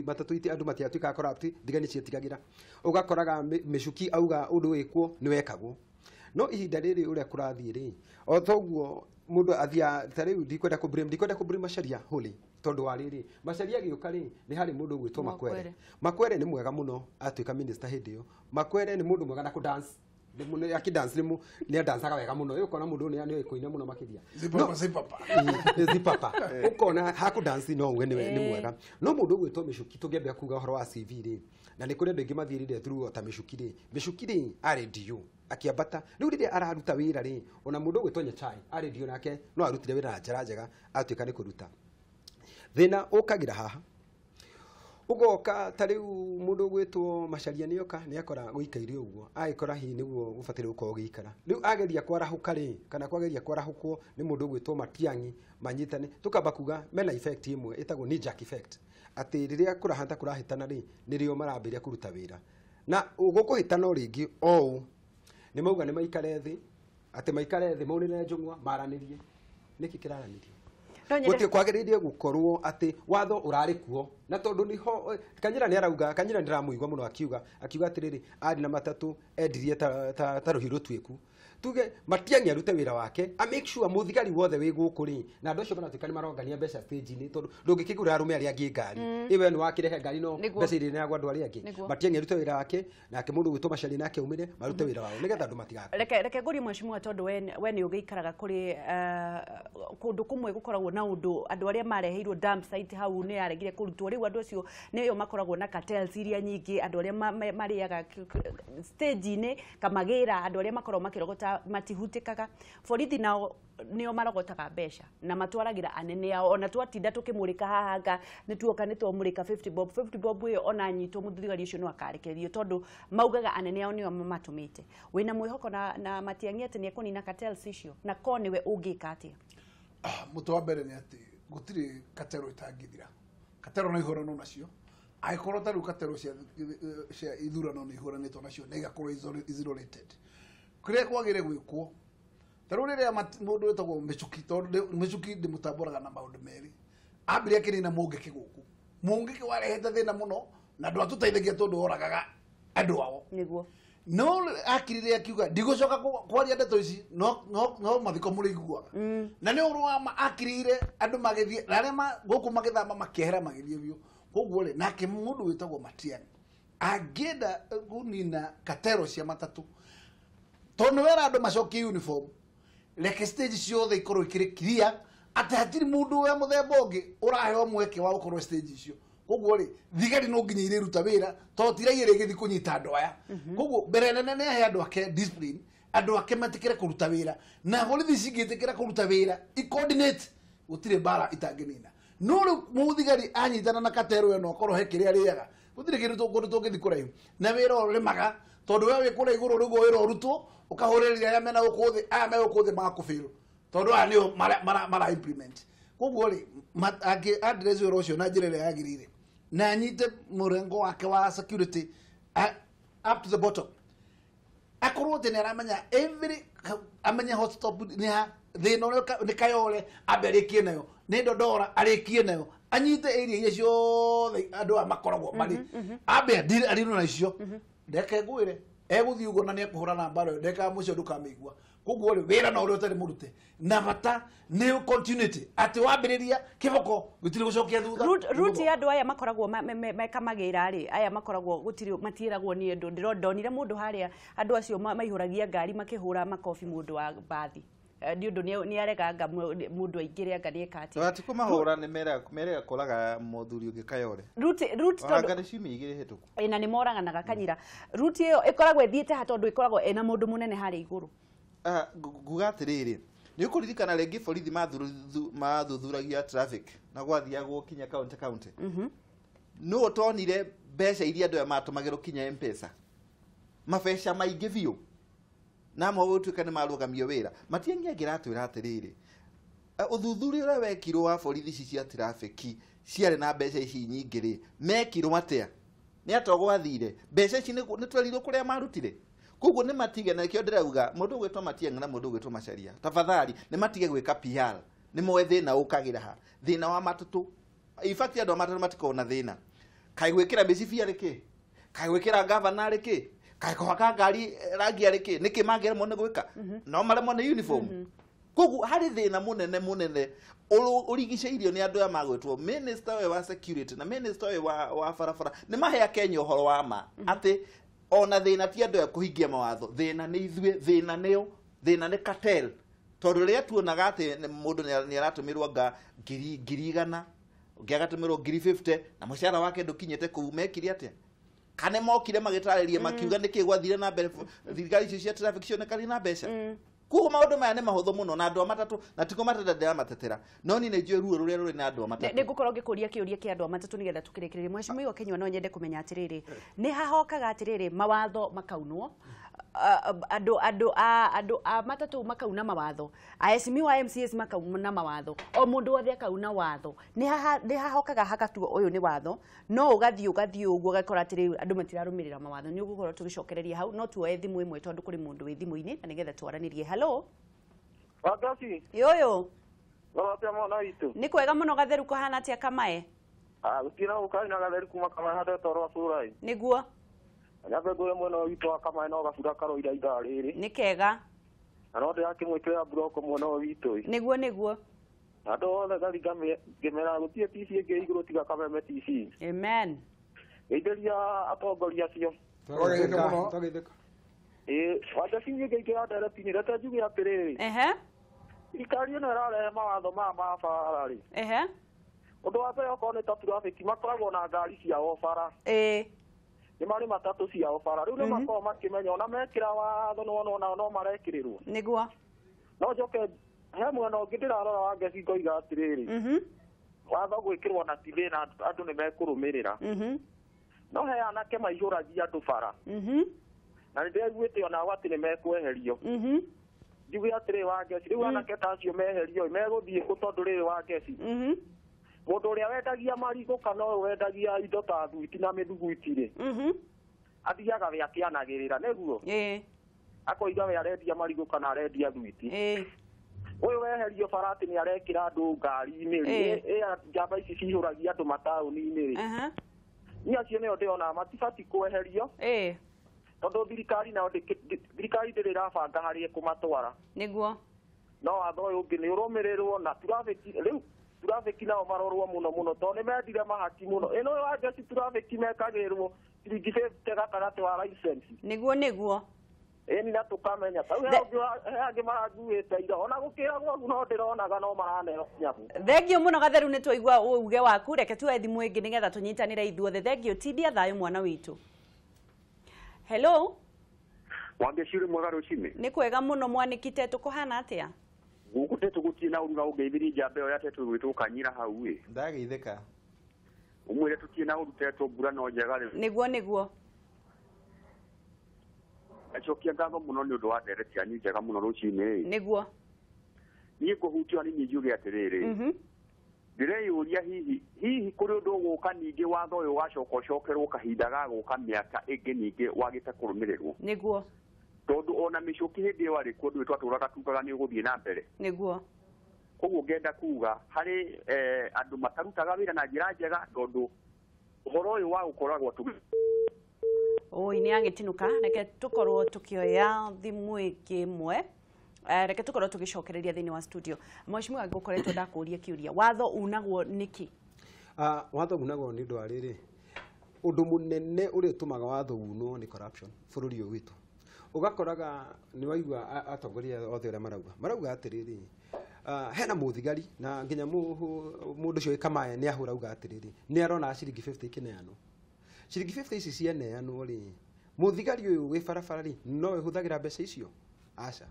matatũ andũ matiatuĩkaga corrupt, thigari cietigagira, ũgakoraga mĩcuki auga ũndũ wĩkwo nĩ wekagwo. No ihinda rĩrĩ ũrĩa kũrathiĩ rĩ o toguo mũndũ athiaga ta rĩu ndikwenda kũ blame Macharia wholly tondũ wa rĩrĩ Macharia agĩũka rĩ nĩ harĩ mũndũ ũgwĩtwo Makwere. Makwere nĩ mwega mũno atuĩka minister hĩndĩ ĩyo. Makwere nĩ mũndũ mwega na kũ dance, akidance nĩ adancaga wega mũno, ũkona mũndũ ũyũ nĩ kũina mũno makĩria zipapa, ũkona hakũ dance no uge nĩ mwega. No mũndũ ũgwĩtwo Mĩcuki tũngĩambia kuga ũhoro wa CV rĩ na nĩ kũrĩ andũ aingĩ mathiĩrire through ta Mĩcuki rĩ, Mĩcuki rĩ arĩ DO akĩambata rĩu rĩrĩa araruta wĩra rĩ ona mũndũ ũgwĩtwo Nyachae arĩ DO nake no arutire wĩra na njĩra njega atuĩka nĩ kũruta. Thĩna ũkagĩra haha ugoka ta rĩu mũndũ ũgwĩtwo Macharia nĩoka nĩakora gũikaire ũguo, agĩkora hihi nĩguo gũbataire gũkorwo gũikara. Rĩu ageria kwarahũka rĩ kana kwageria kwarahũkwo nĩ mũndũ ũgwĩtwo Matiang'i manyitane, tũkamba kuga mena effect ĩmwe ĩtagwo knee jerk effect, atĩ rĩrĩa kũrahata kũrahĩtana rĩ nĩrĩo marambĩrĩria kũruta wĩra na gũkũhĩtana o rĩngĩ o ũũ nĩ mauga nĩ maikare thĩ, atĩ maikare thĩ maunĩre njũng'wa maranĩrie. Nĩkĩ kĩraranĩrio? Gũtirĩ kwagĩrĩire gũkorwo atĩ watho ũrarĩ kuo na tondũ nĩho Kanyira nĩ arauga, Kanyira nĩ ndĩramũigua mũno akiuga atĩrĩrĩ arĩ na matatũ endirie ta rũhiũ rũtuĩku. Tuge Matiang'i arute wĩra wake a make sure mũthigari wothe wĩ gũkũ rĩ na andũ acio maratuĩka nĩ marongania mbeca stage-inĩ tondũ ndũngĩkĩgũra arũme arĩa angĩ ngari ĩwe nĩ wakĩrehe ngari no mbeca iria ineagwo andũ arĩa angĩ. Matiang'i arute wĩra wake nake mũndũ ũgwĩtwo Macharia nake aumĩre marute wĩra wao nĩgetha andũ matigakue. Reke ngũrie mheshimiwa tondũ we nĩ ũgĩikaraga kũrĩ kũndũ kũmwe gũkoragwo na ũndũ andũ arĩa mareheirwo dump site hau nĩ yaregire kũrutwo, rĩu andũ acio nĩo makoragwo na cartels iria nyingĩ, andũ arĩa marĩaga stage-inĩ kamagĩra, andũ arĩa makoragwo makĩrogota matihutĩkaga. Borithi nao nĩo marogotaga mbeca na matwaragĩra anene ao, ona twatinda tũkĩmũrĩka haha nga nĩ tuoka nĩ twamũrĩka 50 bob 50 bob ĩyo ona nyitwo mũthigari ũcio no akarekererio tondũ maugaga anene ao nĩo mamatũmĩte. Wĩna mwĩhoko na Matiang'i atĩ nĩ ekũnina cartels icio na ko nĩwe ũngĩka atĩa? Mũtĩ wa mbere nĩ atĩ gũtirĩ katero ĩtangĩthira, katero no ihũranwo nacio, angĩkorwo ta rĩu katero cia ithurano nĩ ihũranĩtwo nacio na igakorwo isolated. Kũrĩa kwagĩrĩire gwĩkwo ta rĩu rĩrĩa mũndũ wĩtagwo Mĩcuki, tondũ Mĩcuki ndĩmũtambũraga na maũndũ merĩ, ambire akĩnina Mũngĩkĩ gũkũ, Mũngĩkĩ warehete thĩna mũno na ndwatũteithagia tondũ oragaga andũ ao nĩguo, no akirire akiuga ndigũcoka kwaria ndeto ici no mathiko mũrĩiguaga, na nĩ ũhoro wa ma akirire andũ magĩthiĩ na arĩa gũkũ magĩthama makĩehera magĩthiĩ biũ. Koguo rĩ nake mũndũ wĩtagwo Matiang'i angĩenda kũnina katero cia matatũ tondũ nĩ wera andũ macokie uniform, reke stage ciothe ikorwo ikĩrĩ clear atĩ hatirĩ mũndũ wa mũthemba ũngĩ ũraheo mweke wa gũkorwo stage icio. Koguo rĩ thigari no nginya irĩruta wĩra tondũ ti raia ĩrĩgĩthiĩ kũnyita andũ aya. Koguo mbere nene nĩ ahe andũ ake discipline, andũ ake matikĩre kũruta wĩra, na borithi cingĩtĩkĩra kũruta wĩra i coordinate gũtirĩ mbara itangĩnina. No rĩu mũthigari anyitana na katero ĩno akorwo he kĩrĩa arĩaga, gũtirĩ kĩndũ kũndũ tũngĩthiĩ kũraihu na wĩra ũrĩmaga tondũ we wĩ kũrĩa igũrũ rĩu wĩra ũrutwo ũkahũrĩrĩria arĩa mena gũkũ thĩ, aya me gũkũ thĩ magakũbĩrwo tondũ aya nĩo mara implement. Koguo rĩ angĩ address wĩra ũcio na njĩra ĩrĩa yagĩrĩire na anyite mũrengo wake wa security up to the bottom, akorwo atĩ nĩ aramenya every amenye hotstop nĩ ha thĩna ũrĩa nĩ Kayole ambe arĩkie nayo, nĩ Ndondora arĩkie nayo, anyite area iria ciothe andũ aya makoragwo marĩ, ambe arirwo na icio. Ndeke ngwĩre egũthiĩ ũguo na nĩ ekũhũrana mbara ĩyo, ndeka mũico ndũkamĩigua. Koguo rĩ wĩra na ũrĩa ũtarĩ mũrute na bata nĩ continuity atĩ wambĩrĩria kĩboko gũtirĩ gũcokia thutha. Route ya andũ aya makoragwo meka magĩra rĩ, aya makoragwo gũtirĩ matiĩragwo nĩ andũ. Ndĩrondonire mũndũ harĩa andũ acio maihũragia ngari makĩhũra makobi mũndũ wa mbathi nĩ ũndũ nĩ areganga mũndũ aingĩre anga nĩ eka atĩa. Ti kũmahũra nĩ merega kũraga mũthuri ũngĩ Kayole. Route tondũ Anga nĩ ciumia igĩrĩ hĩtũku. Ĩna nĩ moraganaga Kanyira. Route ĩyo ĩkoragwo ĩthiĩte ha tondũ ĩkoragwo ĩna mũndũ mũnene harĩa igũrũ. Nguga atĩrĩrĩ, nĩ ũkũririkana rĩngĩ borithi mathuthuragia traffic na gwathiagwo kinya county county. Nũ ũtonire mbeca iria andũ aya matũmagĩrwo kinya M-Pesa, mabeca maingĩ biũ na amwe gũtuĩka nĩ marũgamio wĩra. Matiang'i angĩratwĩra atĩrĩrĩ, ũthuthuria ũrĩa wekirwo wa borithi ici cia traffic ciarĩ na mbeca ici nyingĩ rĩ, mekirwo atĩa? Nĩ atĩa gwathire? Mbeca ici nĩ twerirwo kũrĩa marutire. Koguo nĩ matige, na nĩkĩo ndĩrauga mũndũ ũgwĩtwo Matiang'i na mũndũ ũgwĩtwo Macharia, tafadhali nĩ matige gwĩka PR, nĩ moe thĩna ũkagĩra ha, thĩna wa matatũ. In fact andũ a matatũ matikoragwo na thĩna. Kaĩ gwĩkĩra mĩcibi arĩ kĩ? Kaĩ gwĩkĩra gavana arĩ kĩ? Kaĩ kũhaka ngari rangi arĩ kĩ? Nĩkĩ mangĩremwo nĩ gwĩka? No maremwo nĩ uniform. Koguo harĩ thĩna mũnene mũnene ũrigicĩirio nĩ andũ aya magwĩtwo minister ũyũ wa security na minister ũyũ wa barabara. Nĩ mahe Akenya ũhoro wa ma atĩ ona thĩna ti andũ aya kũhingia mawatho, thĩna nĩ ithuĩ, thĩna nĩo, thĩna nĩ cartel. Tondũ rĩrĩa tuonaga atĩ mũndũ nĩ aratũmĩrwo anga ngiri igana, ũngĩ agatũmĩrwo ngiri 50 na mũcara wake ndũkinyĩte kũu, mekire atĩa? Kana mokire magĩtarĩria makiuga nĩkĩ gwathire na mbere thirikari icio cia traffic cionekanire na mbeca. Koguo maũndũ maya nĩ mahũthũ mũno na andũ a matatũ, na tiko matata ndĩramatetera, no niĩ nĩ njũĩ ruo rũrĩa rũrĩ na andũ a matatũ. Nĩ ngũkorwo ngĩkũria kĩũria kĩa andũ a matatũ nĩgetha tũkĩrĩkĩrĩrie. Mheshimiwa Kinyua, no nyende kũmenya atĩrĩrĩ, nĩ hahokaga atĩrĩrĩ mawatho makaunwo, andũ a matatũ makauna mawatho, aheshimiwa MCAs makauna mawatho, o mũndũ wothe akauna watho. Nĩ hahokaga hagatuo ũyũ nĩ watho, no ũgathiĩ ũguo ũgakora atĩrĩrĩ andũ matirarũmĩrĩra mawatho. Nĩ ũgũkorwo tũgĩcokereria hau, no tuoe thimũ ĩmwe tondũ kũrĩ mũndũ wĩ thimũ-inĩ na nĩgetha twaranĩrie. Hello. Wagaci. Yoyo. Waratia mwana witũ. Nĩ kwega mũno Gatheru, kũhana atĩa Kamae? Gũtirĩ na gũkari na Gatheru kuma Kamae handetwo rwa Bũrai. Nĩguo. Nyambe ngũre mwena witũ wa Kamae no gabura karoira ithaa rĩrĩ. Nĩ kega. Na no ndĩrakĩmwĩkĩra mburoko mwena ũyũ witũ. Nĩguo nĩguo. Na andũ othe ngathi ngĩmera gũtirĩ TV ĩngĩ igũrũ tiga Kameme TV. Amen. Geithĩria atongoria acio. Twageithĩka mũno. Wanja cinyingĩ ingĩra ndereti-inĩ, reke njuge atĩrĩrĩ. Thirikari ĩno ĩrarehe mawatho maya ma bara rĩ. Ũndũ wa mbere okorwo nĩ ta traffic makoragwo na ngari ciao bara. Nĩ marĩ matatũ ciao bara. Rĩu nĩ makoragwo makĩmenya ona mekĩra watho nĩ wona onao no marekĩrĩrwo. Nĩguo. No njoke he mwena ũngĩ ndĩrarora wa Ngeci ngoiga atĩrĩrĩ. Watho gwĩkĩrwo na ti thĩna, andũ nĩ mekũrũmĩrĩra. No he anake maihũragia andũ bara. Na nĩ ndĩraiguĩte onao atĩ nĩ mekweherio. Njuge atĩrĩ wa Ngeci, rĩu anake ta acio meherio megũthiĩ kũ tondũ rĩrĩ wa Ngeci. Mũndũ ũrĩa wendagia marigũ kana ũyũ wendagia indo ta thuiti na mĩthuguiti rĩ, athiaga we akĩanagĩrĩra nĩguo. Akoiga we arendia marigũ kana arendia thuiti. Ũyũ weherio bara atĩ nĩ arekĩra andũ ngari-inĩ rĩ, njamba ici cihũragia andũ mataũni-inĩ rĩ. Niĩ acio nĩo ndĩronaga matibatiĩ kweherio. Tondũ thirikari nayo thirikari ndĩrĩ ĩrabanga harĩa ĩkũmatwara. Nĩguo. No watho ũyũ ũngĩ nĩ ũrũmĩrĩrwo na traffic rĩu traffic nao marorwo mũno mũno tondũ nĩ mendire mahaki mũno. Ĩno wa Ngeci traffic mekagĩrwo ciringi 50 gatagatĩ wa license. Nĩguo nĩguo. Ĩni na tũkamenya tau he angĩ maranguĩte ira ona gũkĩragwo no ndĩronaga no maraneo nyamũ. Thengio mũno Gatheru, nĩ twaigua uge waku. Reke tuoe thimũ ĩngĩ nĩgetha tũnyitanĩre ithuothe. Thengio, tindia thayũ mwana witũ. Hello. Wangeci mwega rũcinĩ. Nĩ kwega mũno mwanĩki Tetũ, kũhana atĩa? Gũkũ Tetũ gũtirĩ na ũru na ũngeithirie njamba ĩyo ya Tetũ ĩgwĩtwo Kanyira hau ĩ. Ndageithĩka. Ũmwĩre tũtirĩ na ũru Tetũ, mbura no njega rĩu. Nĩguo nĩguo. Acokia ngatho mũno nĩ ũndũ wa ndereti yanyu njega mũno rũcinĩ. Nĩguo. Niĩ ngũhutio hanini njuge atĩrĩrĩ. Ndĩreyũria hihi kũrĩ ũndũ ũgũka ningĩ watho ũyũ ũgacoka ũcokerwo kahinda ga gũka mĩaka ĩngĩ ningĩ wagĩte kũrũmĩrĩrwo. Nĩguo. Tondũ ona mĩcuki hĩndĩ ĩyo arĩ kuo ndũĩ twatũraga tugaga nĩ ũgũthiĩ na mbere. Nĩguo. Koguo ngenda kuga harĩ andũ matarutaga wĩra na njĩra njega tondũ ũhoro ũyũ wa gũkoragwo tu. Oi, nĩ agĩtinũka. Reke tũkorwo tũkĩoya thimũ ĩngĩ ĩmwe. Reke tũkorwo tũgĩcokereria thĩinĩ wa studio. Mheshimiwa, ngũkoretwo ndakũria kĩũria, watho unagwo nĩkĩ? Watho unagwo nĩ ũndũ wa rĩrĩ, ũndũ mũnene ũrĩa ũtũmaga watho unwo nĩ corruption bũrũri ũyũ witũ. Ũgakoraga nĩ waigua atongoria othe ũrĩa marauga atĩrĩrĩ, hena mũthigari na nginya mũndũ ũcio wĩ Kamaya nĩ ahũra auga atĩrĩrĩ, nĩ arona ciringi 50 ikĩneanwo. Ciringi 50 ici cianeanwo rĩ, mũthigari ũyũ wĩ barabara rĩ, no ĩhũthagĩra mbeca icio? Aca.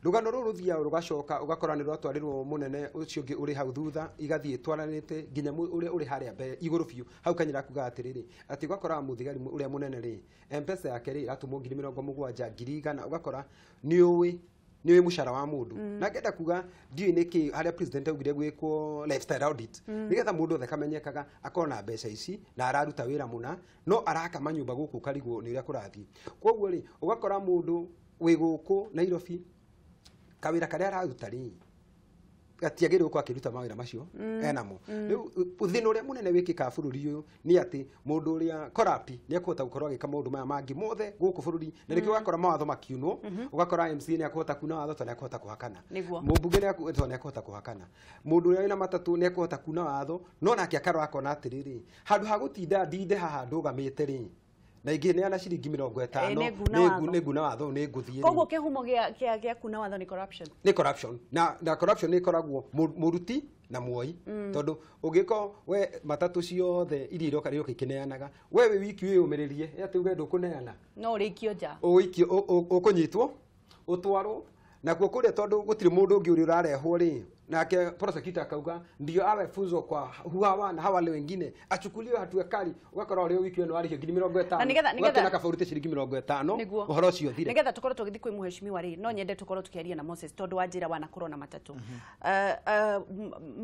Rũgano rũrũ rũthiaga rũgacoka ũgakora nĩ rwatwarĩrwo mũnene ũcio ũngĩ ũrĩ hau thutha, igathiĩ twaranĩte nginya ũrĩa ũrĩ harĩa mbere igũrũ biũ. Hau Kanyira kuga atĩrĩrĩ, atĩ ũgakora mũthigari ũrĩa mũnene rĩ, M-Pesa yake rĩ ĩratũmwo 70,000, 100,000, ũgakora nĩ ũĩ mũcara wa mũndũ. Na ngenda kuga ndiũĩ nĩkĩ harĩa president augire gwĩkwo lifestyle audit, nĩgetha mũndũ othe kamenyekaga akorwo na mbeca ici na araruta wĩra mũna, no araka manyũmba gũkũ karigwo nĩ ũrĩa kũrathiĩ. Koguo rĩ, ũgakora mũndũ wĩ gũkũ Nairobi kawĩra karĩa araruta rĩ gatiagĩrĩirwo gũkorwo akĩruta mawĩra macio enamo. Rĩu thĩna ũrĩa mũnene wĩkĩkaga bũrũri ũyũ nĩ atĩ mũndũ ũrĩa corrupt nĩ ekũhota gũkorwo agĩka maũndũ maya mangĩ mothe gũkũ bũrũri, na nĩkĩo ũgakora mawatho makiunwo, ũgakora MCA nĩ ekũhota kuna watho tondũ nĩ ekũhota kũhakana, mũmbunge tondũ nĩ ekũhota kũhakana, mũndũ ũrĩa wĩna matatũ nĩ ekũhota kuna watho, no nake akarora akona atĩrĩrĩ, handũ ha gũtinda ndinde haha ndũgamĩte rĩ, na ingĩneana ciringi 50 nĩ nguna watho nĩ ngũthiĩ. Koguo kĩhumo gĩa kuna watho nĩ corruption. Nĩ corruption. Na corruption nĩ ĩkoragwo mũruti na muoi, tondũ ũngĩkorwo we matatũ ciothe iria iroka rĩroka ikĩneanaga, we wĩ wiki wĩyũmĩrĩrie atĩ uge ndũkũneana, no ũrĩikio nja, ũikio, ũkũnyitwo ũtwarwo nakuo kũrĩa, tondũ gũtirĩ mũndũ ũngĩ ũrĩa ũrarehwo rĩ, nake prosecutor akauga ndio awe funzo kwa hawa na hawa wengine, achukuliwe hatua kali. Ũgakora ũrĩa wiki ĩno warĩhio 50,000, ũgakĩona kaba ũrute ciringi 50, ũhoro ũcio ũthire. Nĩgetha tũkorwo tũgĩthiĩ kwĩ mheshimiwa rĩ, no nyende tũkorwo tũkĩaria na Moses tondũ wa njĩra wanakorwo na matatũ.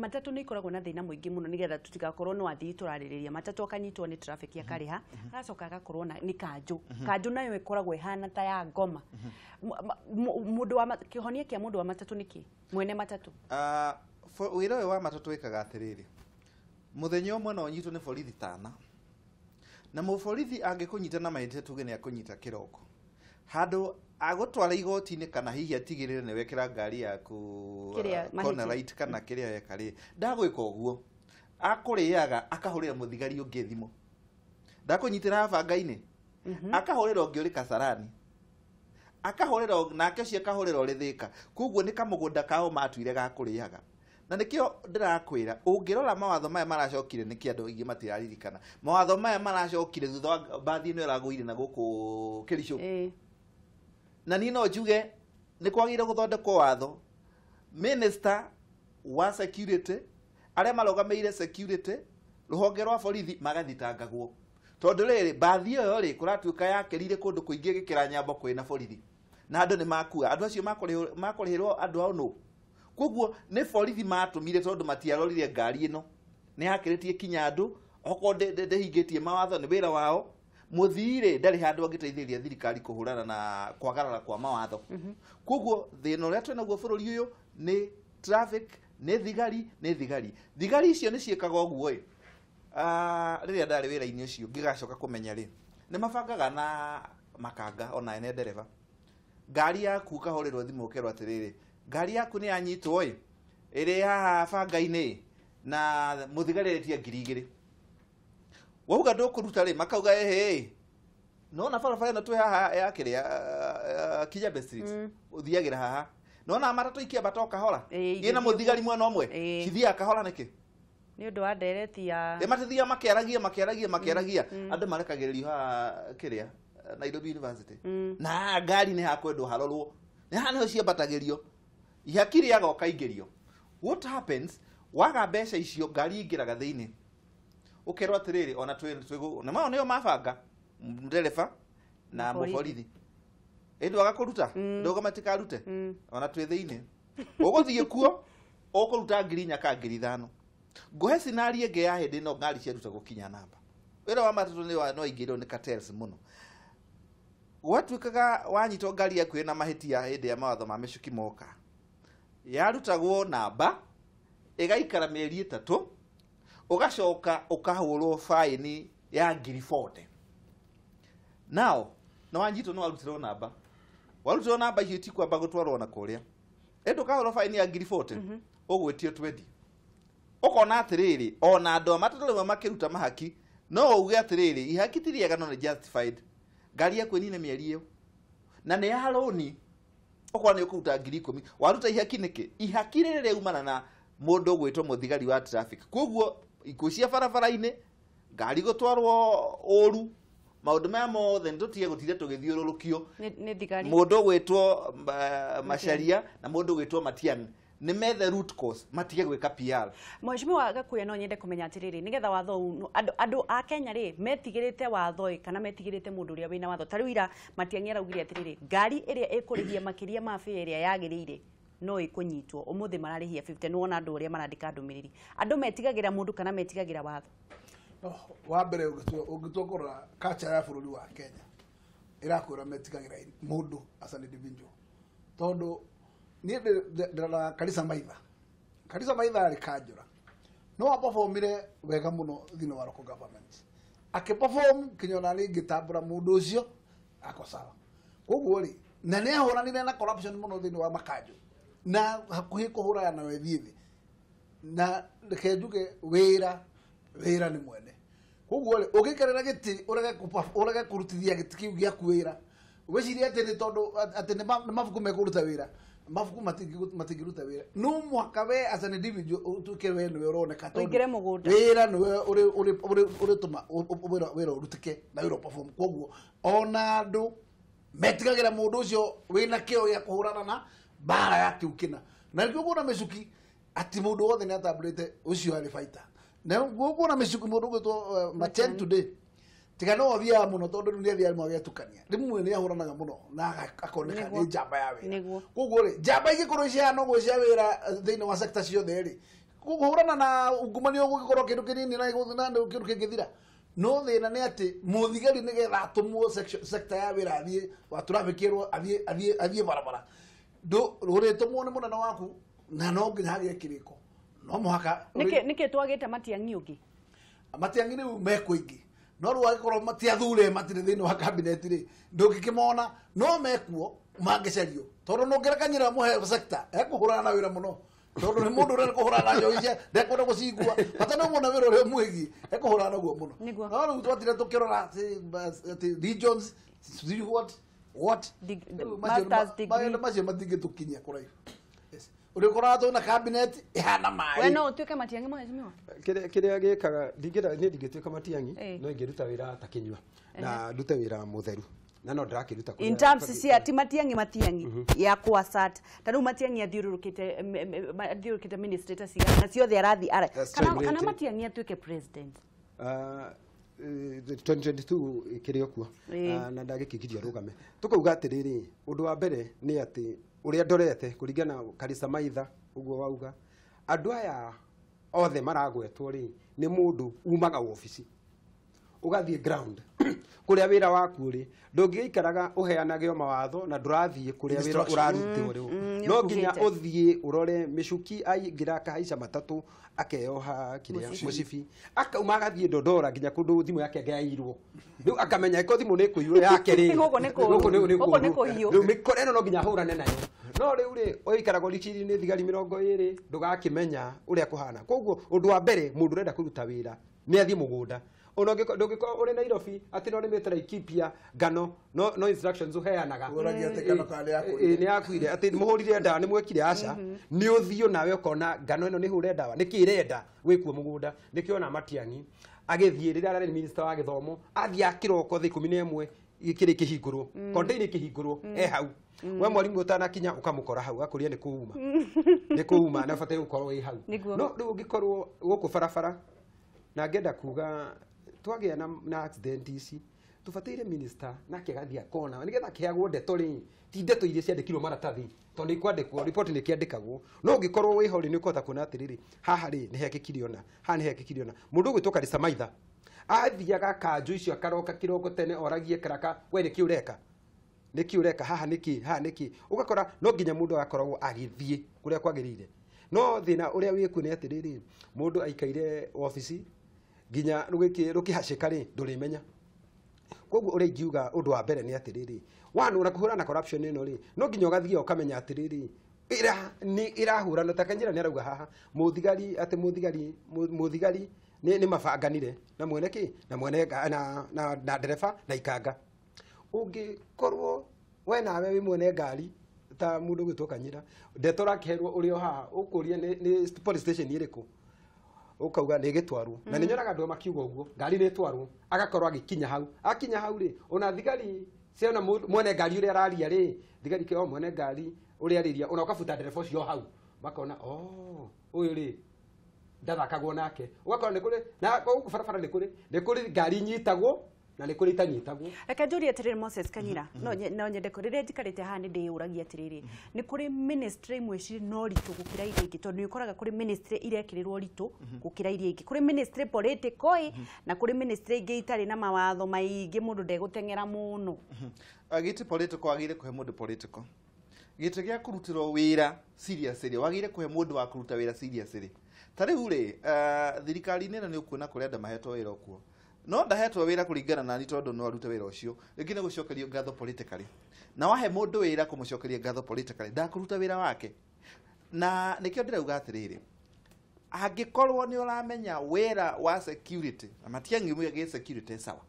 Matatũ nĩ ikoragwo na thĩna mũingĩ mũno, nĩgetha tũtigakorwo no athii tũrarĩrĩria. Matatũ akanyitwo nĩ traffic akarĩha, agacoka agakorwo na nĩ kanjũ. Kanjũ nayo ĩkoragwo ĩhana ta ya ngoma. Mũndũ wa kĩhonia kĩa mũndũ wa matatũ nĩkĩ? Mwene matatũ. Wĩra ũyũ wa matatũ wĩkaga atĩrĩrĩ, mũthenya ũmwe no ũnyitwo nĩ borithi tana, na mũborithi angĩkũnyita na mahĩtia tuge nĩ akũnyita kĩroko, handũ agũtwara igoti-inĩ kana hihi atigĩrĩre nĩ wekĩra ngari yaku corner light kana kĩrĩa weka rĩ, ndagwĩka ũguo, akũrĩaga akahũrĩra mũthigari ũngĩ thimũ, ndakũnyitĩra banga-inĩ, akahũrĩra ũngĩ ũrĩ Kasarani, akahũrĩra nake ũcio akahũrĩra ũrĩ Thĩka. Koguo nĩ kamũgũnda kao matuire ga kũrĩaga. Na nĩkĩo ndĩrakwĩra ũngĩrora mawatho maya maracokire, nĩkĩ andũ aingĩ matiraririkana mawatho maya maracokire thutha wa mbathi ĩno ĩragũire na gũkũ Kericho. Na niĩ no njuge nĩ kwagĩrĩire gũthondekwo watho, minister wa security, arĩa marũgamĩrĩire security, rũhonge rwa borithi magathitangagwo, tondũ rĩrĩ mbathi ĩyo rĩ kũratuĩka yakĩrire kũndũ kũingĩ gĩkĩra nyambo kwĩna borithi na andũ nĩ makua, andũ acio makũrĩhĩrwo andũ ao nũ. Koguo nĩ borithi matũmire tondũ matiarorire ngari ĩno nĩ yakĩrĩtie kinya andũ, okorwo ndĩhingĩtie mawatho nĩ wĩra wao. Mũthii rĩ ndarĩ handũ angĩteithĩrĩria thirikari kũhũrana na kwagarara kwa mawatho. Koguo thĩna ũrĩa twĩnaguo bũrũri ũyũ nĩ traffic, nĩ thigari, nĩ thigari. Thigari icio nĩ ciĩkaga ũguo ĩ. Rĩrĩa ndarĩ wĩra-inĩ ũcio ngĩgacoka kũmenya rĩ, nĩ mabangaga na makanga ona ene ndereba. Ngari yaku ũkahũrĩrwo thimũ ũkerwo atĩrĩrĩ, ngari yaku nĩ yanyitwo ĩ, ĩrĩ haha banga-inĩ na mũthigari aretia 2,000. Wauga ndũkũruta rĩ, makauga ĩhĩ, Nona barabara ĩno twĩ haha ya kĩrĩa Kijabe Street ũthiagĩra haha. Nona matatũ ikĩambata o kahora. Ĩna mũthigari mwena ũmwe. Cithiaga kahora nĩkĩ? Nĩ ũndũ wa ndereti ya matithiaga makĩaragia andũ marekagĩrĩrio haha kĩrĩa Nairobi University. Na ngari nĩ hakwendwo harorwo. Nĩ haha nĩho ciambatagĩrio. Ihaki rĩaga ũkaingĩrio. What happens waga mbeca icio ngari ingĩraga thĩinĩ. Ũkerwo atĩrĩrĩ ona twĩ na mao nĩo mabanga ndereba na mũborithi. Ĩndĩ waga kũruta ndũga matikarute ona twĩ thĩinĩ. Ũgũthiĩ kuo ũkũruta 4,000 ka 5,000. Ngũhe scenario ĩngĩ ya hĩndĩ ĩno ngari ciaruta gũkinya namba. Wĩra wa matatũ nĩ no ingĩrwo nĩ cartels mũno. Gwatuĩkaga wanyitwo ngari yaku ĩna mahĩtia hĩndĩ ya mawatho ma mĩcuki moka. Yarutagwo namba ĩgaikara mĩeri 3 ũgacoka ũkahũrwo faini ya 40,000. Now na wanyitwo no warutirwo namba. Warutirwo namba icio itikwamba gũtwarwo na kũrĩa. Ĩndĩ ũkahũrwo faini ya 40,000 ũgwĩtio 20. Ũkona atĩrĩrĩ ona andũ a matatũ rĩmwe makĩruta mahaki no uge atĩrĩrĩ ihaki ti rĩega no nĩ justified. Ngari yaku ĩnine mĩeri ĩyo na nĩ ya rũni ũkorwo nĩ ũkũruta 10,000 waruta ihaki nĩkĩ? Ihaki rĩrĩ rĩumana na mũndũ ũgwĩtwo mũthigari wa traffic. Koguo ikuũ cia barabara-inĩ ngari gũtwarwo ũru maũndũ maya mothe nĩtũtige gũtinda tũgĩthiũrũrũkio nĩ thigari. Mũndũ ũgwĩtwo Macharia na mũndũ ũgwĩtwo Matiang'i nĩ methe root cause matige gwĩka PR. Mheshimiwa Gakuya no nyende kũmenya atĩrĩrĩ nĩgetha watho andũ a Kenya rĩ metigĩrĩte watho kana metigĩrĩte mũndũ ũrĩa wĩna watho. Ta rĩu ira Matiang'i araugire atĩrĩrĩ ngari ĩrĩa ĩkũrĩhia makĩria ma fare ĩrĩa yagĩrĩire no ĩkũnyitwo. Ũmũthĩ mararĩhia 50. Nĩ wona andũ ũrĩa marandĩka ndũmĩrĩri. Andũ metigagĩra mũndũ kana metigagĩra watho? Wa mbere ũngĩtua kũrora culture ya bũrũri wa Kenya ĩrakwĩra metigagĩra mũndũ as an individual. Tondũ niĩ ndĩrora Karisa Maitha. Karisa Maitha arĩ kanjũra. No aperformire wega mũno thĩinĩ wa local government. Akĩperform kinya ona niĩ ngĩtambũra mũndũ ũcio ako sawa. Koguo rĩ na nĩ ahũranire na corruption mũno thĩinĩ wa makanjũ na hakuhĩ kũhũrana na wethiĩ thĩ. Na reke njuge wĩra nĩ mwene. Koguo rĩ ũngĩikarĩra gĩtĩ ũrege kũrutithia gĩtĩ kĩu gĩaku wĩra wĩcirie atĩ nĩ tondũ atĩ nĩ mabuku mekũruta wĩra. Mabuku matingĩruta wĩra. No mũhaka we as an individual ũtuĩke we nĩwe ũroneka tondũ ũingĩre mũgũnda. Wĩra nĩwe ũrĩtũma wĩra ũrutĩke na wĩra ũperform. Koguo ona andũ metigagĩra mũndũ ũcio wĩna kĩo gĩa kũhũrana na mbara ya kĩu kĩna. Na nĩkĩo ũkuona mĩcuki atĩ mũndũ wothe nĩ atambũrĩte ũcio arĩ fighter. Na ũkuona mĩcuki mũndũ ũgwĩtwo Matiang'i today tiga no athiaga mũno tondũ rĩu nĩ athiaga rĩmwe agetukania. Rĩmwe nĩ ahũranaga mũno na akoneka nĩ njamba ya wĩra. Koguo rĩ njamba ingĩkorwo cihana ũguo cia wĩra thĩinĩ wa sector ciothe rĩ kũhũrana na ungumania ũgũgĩkorwo kĩndũ kĩnini na kĩndũ kĩngĩthira. No thĩna nĩ atĩ mũthigari nĩgetha atũmwo sector ya wĩra athiĩ wa traffic ĩrwo athiĩ barabara ũrĩtũmwo nĩ mũnene waku na no nginya hagĩe kĩrĩko. No mũhaka. Nĩkĩ twagĩte Matiang'i ũngĩ? Matiang'i rĩu mekũingĩ. No rĩu angĩkorwo matiathure matirĩ thĩinĩ wa cabinet rĩ ndũngĩkĩmona no mekuo mangĩcario tondũ nũngĩrekanyĩra mũhe sector ekũhũrana na wĩra mũno tondũ nĩ mũndũ ũrenda kũhũrana na njohi cia ndekwenda gũcigua bata nĩ ũmwona wĩra ũrĩa ũmwĩgiĩ ekũhũrana naguo mũno. No rĩu twatire tũkĩrora atĩ regions what macio matingĩtũkinyia kũraihu. Ũrĩkoraga twĩna cabinet ĩhana maĩ. We no ũtuĩke Matiang'i mheshimiwa? Kĩrĩa gĩkaga niĩ ndingĩtuĩka Matiang'i no ingĩruta wĩra ta Kĩnyua na ndute wĩra mũtheru na no ndĩrakĩruta in terms cia ti Matiang'i ya kuasat ta rĩu Matiang'i athiũrũrũkĩte ministry ta cigana na ciothe arathiĩ ara kana Matiang'i atuĩke president 2022 kĩrĩ okuo na ndagĩkĩgiria rũgame. Tũkauga atĩrĩrĩ ũndũ wa mbere nĩ atĩ ũrĩa ndorete kũringana Karisa Maitha ũguo wauga andũ aya othe maragwetwo rĩ nĩ mũndũ umaga wabici ũgathiĩ ground kũrĩa wĩra waku rĩ ndũngĩikaraga ũheanage mawatho na ndũrathiĩ kũrĩa wĩra ũrarutwo rĩ no nginya ũthiĩ ũrore mĩcuki aingĩra akahaica matatũ akeyoha kĩrĩa mũcibi akauma agathiĩ Ndondora nginya kũndũ thimũ yake ĩngĩairwo rĩu akamenya ĩko thimũ nĩ ĩkũiywo yake rĩ gũkũ nĩ kũhiũ rĩu mĩkora ĩno no nginya ahũrane nayo no rĩu rĩ ũikaraga ũrikĩirie nĩ thigari 20 ndũgakĩmenya ũrĩa kũhana. Koguo ũndũ wa mbere mũndũ ũrenda kũruta wĩra nĩ athiĩ mũgũnda Ona ndũngĩkorwo ũrĩ Nairobi atĩ no nĩmĩte Laikipia ngano no instructions ũheanaga. Ũragia atĩ ngano kana nĩ yakuire. Nĩ yakuire atĩ mũhũrire ndawa nĩ mwekire aca. Nĩ ũthiĩ nawe ũkona ngano ĩno nĩ hũre ndawa nĩkĩ ĩrenda wĩkuo mũgũnda. Nĩkĩo ona Matiang'i agĩthiĩ rĩrĩa ararĩ minister wa gĩthomo athiĩ kĩroko thaa 11 kĩrĩ kĩhingũrwo container kĩhingũrwo e hau. We mwarimu ũtanakinya ũkamũkora hau akũria nĩ kũuma nĩ kũuma na bataire gũkorwo wĩ hau. No rĩu ũngĩkorwo gũkũ barabara na ngenda kuga twagĩa na accident ici tũbataire minister nake agathiĩ akona nĩgetha akĩheagwo ndeto rĩ ti ndeto iria ciandĩkirwo maratathi tondũ nĩ kwandĩkwo report nĩ kĩandĩkagwo no ũngĩkorwo wĩho rĩ nĩ ũkũhota kuona atĩrĩrĩ haha rĩ nĩ hekĩkire ona haha nĩ hekĩkire ona. Mũndũ ũgwĩtwo Karisa Maitha athiaga kanjũ icio akaroka kĩroko tene oragie karaka we nĩkĩ ũreka nĩkĩ ũreka haha nĩkĩ haha nĩkĩ ũgakora no nginya mũndũ agakoragwo agĩthiĩ kũrĩa kwagĩrĩire. No thĩna ũrĩa wĩkuo nĩ atĩrĩrĩ mũndũ aikaire wabici nginya rũkĩhacĩka rĩ ndũrĩmenya. Koguo ũrĩa ingiuga ũndũ wa mbere nĩ atĩrĩrĩ one ona kũhũrana na corruption ĩno rĩ no nginya ũgathiĩ ũkamenya atĩrĩrĩ nĩ ĩrahũrana ta Kanyira nĩ arauga haha mũthigari atĩ mũthigari nĩ mabanganire na mwene kĩ na mwene na ndereba na ikanga. Ũngĩkorwo we nawe wĩ mwene ngari ta mũndũ ũgwĩtwo Kanyira ndeto ũrakĩherwo ũrĩ o haha ũkũria nĩ police station ĩrĩkũ ũkauga nĩ ĩgĩtwarwo na nĩ nyonaga andũ makiuga ũguo ngari nĩ ĩtwarwo agakorwo agĩkinya hau akinya hau rĩ ona thigari ciona mwene ngari ũrĩa araria rĩ thigari kĩo mwene ngari ũrĩa arĩria ona ũkabuta ndereba ũcio hau makona oh ũyũ rĩ ndathakagwo nake ũgakora nĩ kũrĩ na gũkũ barabara nĩ kũrĩ ngari inyitagwo na nĩ kũrĩ itanyitagwo. Reke njũrie atĩrĩrĩ Moses Kanyira no nyende rĩrĩa njikarĩte haha nĩ ndĩyũragia atĩrĩrĩ nĩ kũrĩ ministry imwe cirĩ na ũritũ gũkĩra iria ingĩ tondũ nĩ ũkoraga kũrĩ ministry irekĩrĩrwo ũritũ gũkĩra iria ingĩ kũrĩ ministry political na kũrĩ ministry ingĩ itarĩ na mawatho maingĩ mũndũ ndegũteng'era mũno. Gĩtĩ political wagĩrĩire kũhe mũndũ political gĩtĩ gĩa kũrutĩrwo wĩra seriously wagĩrĩire kũhe mũndũ wa kũruta wĩra seriously. Ta rĩu rĩ thirikari-inĩ ĩno nĩ ũkuona kũrĩ andũ mahetwo wĩra ũkuo no ndahetwo wĩra kũringana nani tondũ no arute wĩra ũcio rĩngĩ nĩ gũcokerio ngatho politically na wahe mũndũ wĩra kũmũcokeria ngatho politically ndakũruta wĩra wake. Na nĩkĩo ndĩrauga atĩrĩrĩ angĩkorwo nĩ ũramenya wĩra wa security na Matiang'i gĩ security sawa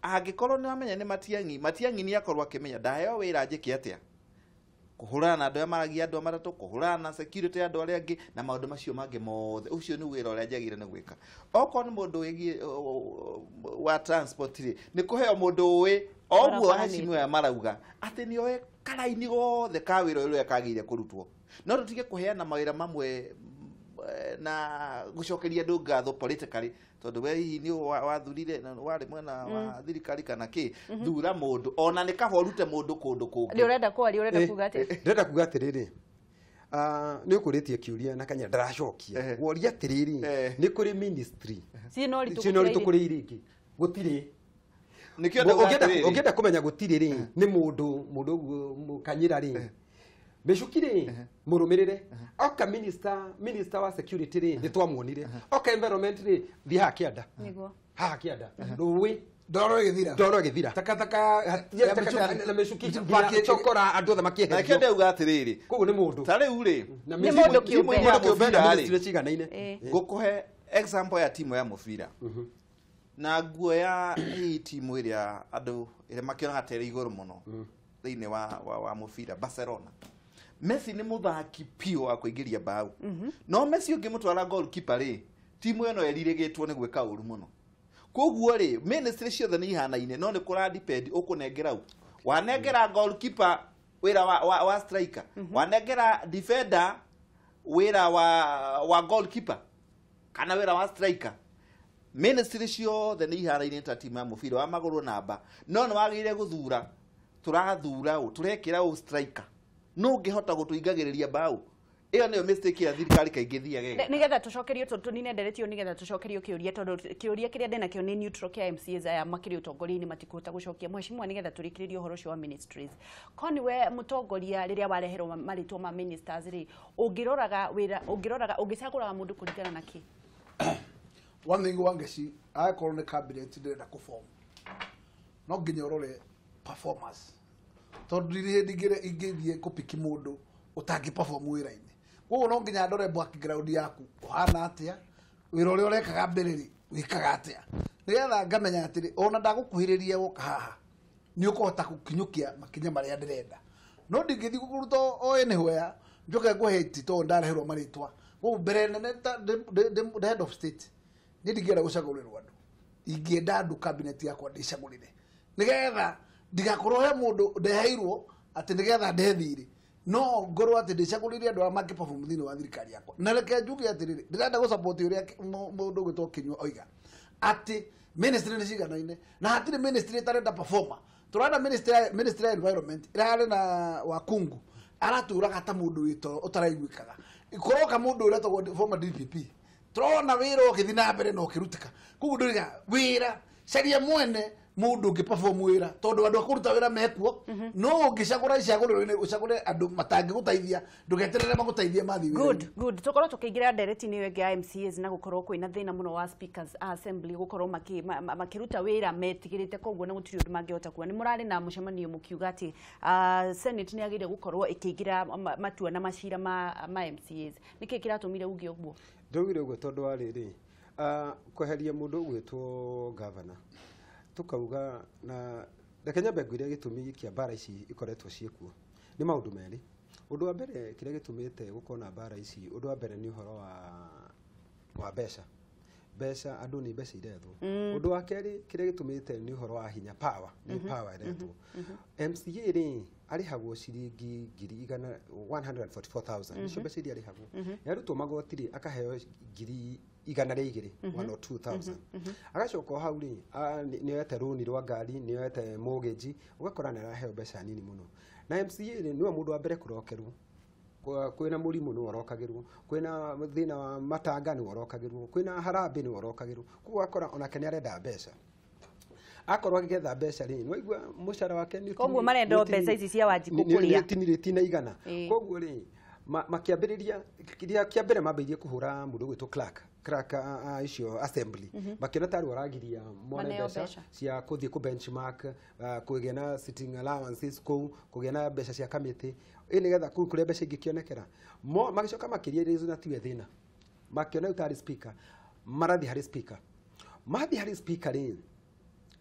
angĩkorwo nĩ wamenya nĩ Matiang'i Matiang'i nĩ akorwo akĩmenya ndaheo wĩra njĩke atĩa kũhũrana na andũ arĩa maragia andũ a matatũ kũhũrana na security ya andũ arĩa angĩ na maũndũ macio mangĩ mothe ũcio nĩ wĩra ũrĩa njagĩrĩire nĩ gwĩka. Okorwo nĩ mũndũ wĩgiĩ wa transport rĩ nĩ kũheo mũndũ ũĩ oguo aheshimiwa aya marauga atĩ nĩ oĩ karaini gothe ka wĩra ũrĩa kagĩrĩire kũrutwo no tũtige kũheana mawĩra mamwe na gũcokeria andũ ngatho politically tondũ we hihi nĩ wathurire na warĩ mwena wa thirikari kana kĩ thura mũndũ ona nĩ kaba ũrute mũndũ kũndũ kũngĩ. Nĩ ũrenda kwaria ũrenda kuga atĩa? Ndĩrenda kuga atĩrĩrĩ nĩ ũkũrĩtie kĩũria na Kanyira ndaracokia woria atĩrĩrĩ nĩ kũrĩ ministry ciĩna ũritũ kũrĩ iria ingĩ gũtirĩ. Ũngĩenda kũmenya gũtirĩ rĩ nĩ mũndũ ũguo Kanyira rĩ Mĩcuki rĩ mũrũmĩrĩre oka minister wa security rĩ nĩ twamuonire oka environment rĩ thiĩ haha kĩanda haha kĩanda rũĩ ndoro ĩgĩthira takataka na mĩcuki cokora andũ othe makĩeherio. Nakĩo ndauga atĩrĩrĩ koguo nĩ mũndũ ta rĩu rĩ nĩ mũndũ kĩũmbe na ministry ciganaine. Ngũkũhe example ya timu ya mũbira na nguo ya hii timu ĩrĩa andũ ĩrĩa makĩonaga ta ĩrĩ igũrũ mũno thĩinĩ wa mũbira Barcelona. Messi nĩ mũthaki piũ wa kũingĩria mbaũ no Messi ũngĩmũtwara goalkeeper rĩ timu ĩno ĩrirĩgĩtwo nĩ gwĩka ũru mũno. Koguo rĩ ministry ciothe nĩ ihanaine no nĩ kũra depend ũkũnengera ũ wanengera goalkeeper wĩra wa striker wanengera defender wĩra wa goalkeeper kana wĩra wa striker. Ministry ciothe nĩ ihanaine ta timu ya mũbira wa magũrũ namba no nĩ wagĩrĩire gũthura tũrathura ũ tũrekĩra ũ striker no ũngĩhota gũtũingagĩrĩria mbaũ ĩyo nĩyo mistake ya thirikari kaingĩ thiaga. Nĩgetha tũcokerio tũnine nderetio nĩgetha tũcokerio kĩũria tondũ kĩũria kĩrĩa ndĩnakĩo nĩ neutral kĩa MCAs aya makĩrĩ ũtongoria-inĩ matikũhota gũcokia. Mheshimiwa nĩgetha tũrĩkĩrĩrie ũhoro ũcio wa ministries ko nĩwe mũtongoria rĩrĩa wareherwo marĩtwa ma ministers rĩ ũngĩroraga wĩra ũngĩroraga ũngĩcagũraga mũndũ kũringana na kĩ? One thing Wangeci akorwo nĩ cabinet ndĩrenda kũform no nginya ũrore performance tondũ ndirĩ hĩndĩ ingĩthiĩ kũpiki mũndũ ũtangĩ perform wĩra-inĩ. Koguo no nginya ndore background yaku ũhana atĩa wĩra ũrĩa ũrekaga mbere rĩ Wĩkaga atĩa? Nĩgetha ngamenya atĩrĩ ona ndagũkuhĩrĩria gũka haha nĩ ũkũhota gũkinyũkia makinya marĩa ndĩrenda. No ndingĩthiĩ gũkũruta o anywhere njoke ngũhe iti tondũ ndareherwo marĩtwa. Koguo mbere nene ta the head of state niĩ ndingĩenda gũcagũrĩrwo andũ. Ingĩenda andũ cabinet yakwa ndĩcagũrĩre. Nĩgetha ndigakorwo he mũndũ ndeheirwo atĩ nĩgetha ndehe thirĩ. No ngorwo atĩ ndĩcagũrĩire andũ arĩa mangĩ perform thĩinĩ wa thirikari yakwa. Na reke njuge atĩrĩrĩ, ndĩrenda gũ support ũrĩa mũndũ ũgwĩtwo Kinyua oiga atĩ ministry nĩ ciganaine na hatirĩ ministry ĩtarenda performer. Tũrona ministry ya environment ĩrarĩ na Wakungu aratũraga ta mũndũ wĩtoro ũtaraiguĩkaga. Kũroka mũndũ ũrĩa etagwo former DPP. Tũrona wĩra ũgĩthiĩ na mbere na ũkĩrutĩka. Koguo ndũriga wĩra caria mwene mũndũ ũngĩ perform wĩra tondũ andũ a kũruta wĩra mekuo no ũngĩcagũra icagũrĩro-inĩ ũcagũre andũ matangĩgũteithia ndũgeterere magũteithie mathiĩ wĩra-inĩ. Good, good. Tukorwo tukiingira ndereti-inĩ ĩyo ĩngĩ ya MCAs na gũkorwo kwĩna thĩna mũno wa speakers a assembly gũkorwo makĩruta wĩra metigĩrĩte koguo na gũtirĩ ũndũ mangĩhota kuga. Nĩ mũrarĩ na mũcemanio mũkiuga atĩ Senate nĩ yagĩrĩire gũkorwo ĩkĩingĩra matua na macira ma MCAs. Nĩkĩ kĩratũmire uge ũguo? Ndaugire ũguo tondũ wa rĩrĩ kweheria mũndũ ũgwĩtwo governor tukauga na reke nyambe ngwĩre gĩtũmi kĩa mbara ici ikoretwo ciĩkuo nĩ maũndũ merĩ. Ũndũ wa mbere kĩrĩa gĩtũmĩte gũkorwo na mbara ici, ũndũ wa mbere nĩ ũhoro wa mbeca. Mbeca andũ nĩ mbeca irethwo. Ũndũ wa kerĩ kĩrĩa gĩtũmĩte nĩ ũhoro wa hinya, power, nĩ power ĩrethwo. MCA rĩ arĩhagwo ciringi 144,000 nĩcio mbeca iria arĩhagwo. Yarutwo magoti rĩ akaheo 102,000 102,000. Agacoka hau rĩ nĩoete rũni rwa ngari, nĩoete mortgage, ũgakora nĩ araheo mbeca nini mũno. Na MCA rĩ nĩwe mũndũ wa mbere kũrokerwo. Kwĩna mũrimũ nĩwe ũrokagĩrwo, kwĩna thĩna wa matanga nĩwe ũrokagĩrwo, kwĩna harambĩ nĩwe ũrokagĩrwo. Koguo ũgakora onake nĩ arenda mbeca. Akorwo agĩgetha mbeca rĩ, nĩwaigua mũcara wake nĩ koguo marenda mbeca ici cia Wanjikũ kũrĩa nĩ na igana. Koguo rĩ makĩambĩrĩria kĩrĩa kĩa mbere mambĩrĩirie kũhũra mũndũ ũgwĩtwo clerk icio assembly makĩona tarĩ aragiria mone mbeca cia kũthiĩ kũ benchmark, kũgĩa na sitting allowances kũu, kũgĩa na mbeca cia kamĩtĩ ĩ nĩgetha kũu kũrĩa mbeca ingĩkĩonekera. Magĩcoka makĩria na tiwe thĩna, makĩona rĩu tarĩ speaker marathiĩ harĩ speaker, mathiĩ harĩ speaker rĩ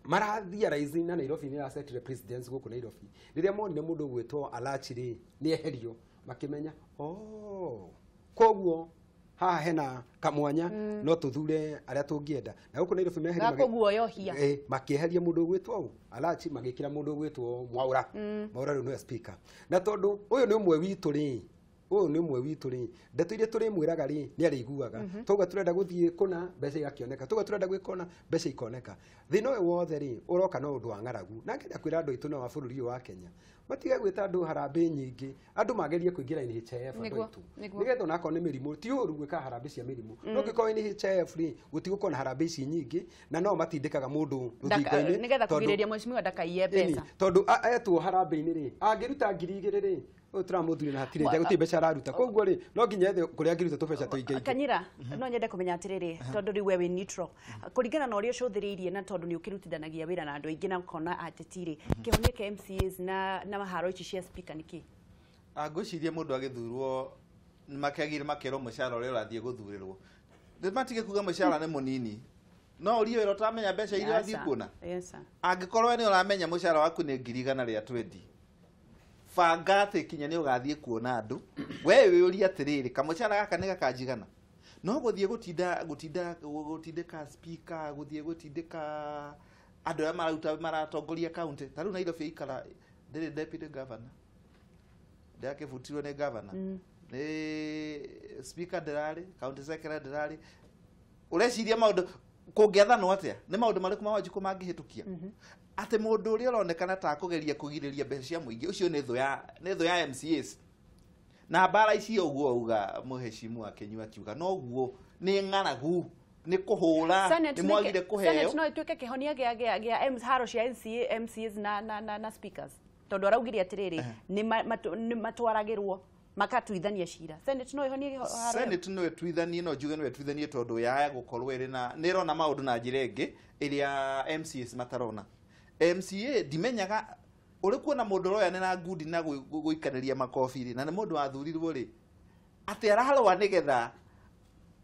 marathiĩ raizi na Nairobi nĩ arasetire presidents gũkũ Nairobi. Rĩrĩa monire mũndũ ũgwĩtwo Alachi rĩ nĩ eherio, makĩmenya oh koguo haha hena kamwanya no tuthure arĩa tũngĩenda. Na gũkũ Nairobi meheria gakũguoyohia makĩeheria mũndũ ũgwĩtwo Alachi magĩkĩra mũndũ ũgwĩtwo Mwaura. Mwaura rĩu nĩwe speaker. Na tondũ ũyũ nĩ ũmwe witũ rĩ, ũyũ nĩ ũmwe witũ rĩ, ndeto iria tũrĩmwĩraga rĩ nĩ arĩiguaga. Twauga tũrenda gũthiĩ kũna mbeca igakĩoneka, twauga tũrenda gwĩka ũna mbeca ikoneka. Thĩna ũyũ wothe rĩ ũroka no ũndũ wa ng'aragu. Na ngenda kwĩra andũ aitũ na wa bũrũri ũyũ wa Kenya matige gwĩta andũ harambĩ nyingĩ, andũ magerie kũingĩra NHIF andũ aitũ nĩgetha onakorwo nĩ mĩrimũ ti ũru gwĩka harambĩ cia mĩrimũ, no ũngĩkorwo NHIF rĩ gũtigũkorwo na harambĩ ici nyingĩ na no matindĩkaga mũndũ rũthingo-inĩ nĩgetha kũgirĩrĩria mheshimiwa ndakaiye mbeca, tondũ etwo harambĩ-inĩ rĩ angĩruta 2,000 rĩ ũyũ tũramũthurire na hatirĩ nja gũtirĩ mbeca araruta. Koguo rĩ no nginya ethe kũrĩa angĩruta tũbeca tũingĩ. Kanyira no nyende kũmenya atĩrĩrĩ, tondũ rĩu we wĩ neutral kũringana na ũrĩa ũcũthĩrĩirie na tondũ nĩ ũkĩrutithanagia wĩra na andũ aingĩ na ũkona ateti rĩ, kĩhonia kĩa MCAs na haro ici cia speaker nĩ kĩ? Ngwĩciria mũndũ agĩthurwo makĩagire makerwo mũcara ũrĩa ũrathiĩ gũthurĩrwo matige kuga mũcara nĩ mũnini, no ũrie wĩra ũtaramenya mbeca iria ũrathiĩ kuona. Angĩkorwo nĩ ũramenya mũcara waku nĩ 120,000, banga atĩ kinya nĩ ũgathiĩ kuona andũ, we wĩũrie atĩrĩrĩ kamũcara gaka nĩ gakanjigana. No gũthiĩ gũtinda gũtindĩka speaker, gũthiĩ gũtindĩka andũ arĩa mararuta maratongoria county. Ta rĩu Nairobi ikara ndĩrĩ deputy governor, ndĩrakĩbutirwo nĩ governor, nĩ speaker ndĩrarĩ, county secretary ndĩrarĩ. Ũreciria maũndũ kũngĩathanwo atĩa? Nĩ maũndũ marĩkũ ma Wanjikũ mangĩhĩtũkia? Atĩ mũndũ ũrĩa ũronekana ta kũgeria kũgirĩrĩria mbeca cia mũingĩ ũcio nĩ thũ ya MCAs. Na mbara ici ũguo auga mũheshimu Kinyua akiuga noguo nĩ ng'aragu, nĩ kũhũra, nĩ mwagire kũheo. Senate no ĩtuĩke kĩhonia gĩa haro cia MCAs na speakers, tondũ araugire atĩrĩrĩ nĩ matwaragĩrwo makatuithania cira. Senate no ĩhonie haro? Senate no ĩtuithanie, no njuge no ĩtuithanie tondũ yaya gũkorwo ĩrĩ na nĩ ĩrona maũndũ na njĩra ĩngĩ ĩrĩa MCAs matarona. MCA ndimenyaga ũrĩ kuona mũndũ ũroya na ngundi na gũikanĩria makobi rĩ, na nĩ mũndũ wathurirwo rĩ atĩ ararũa nĩgetha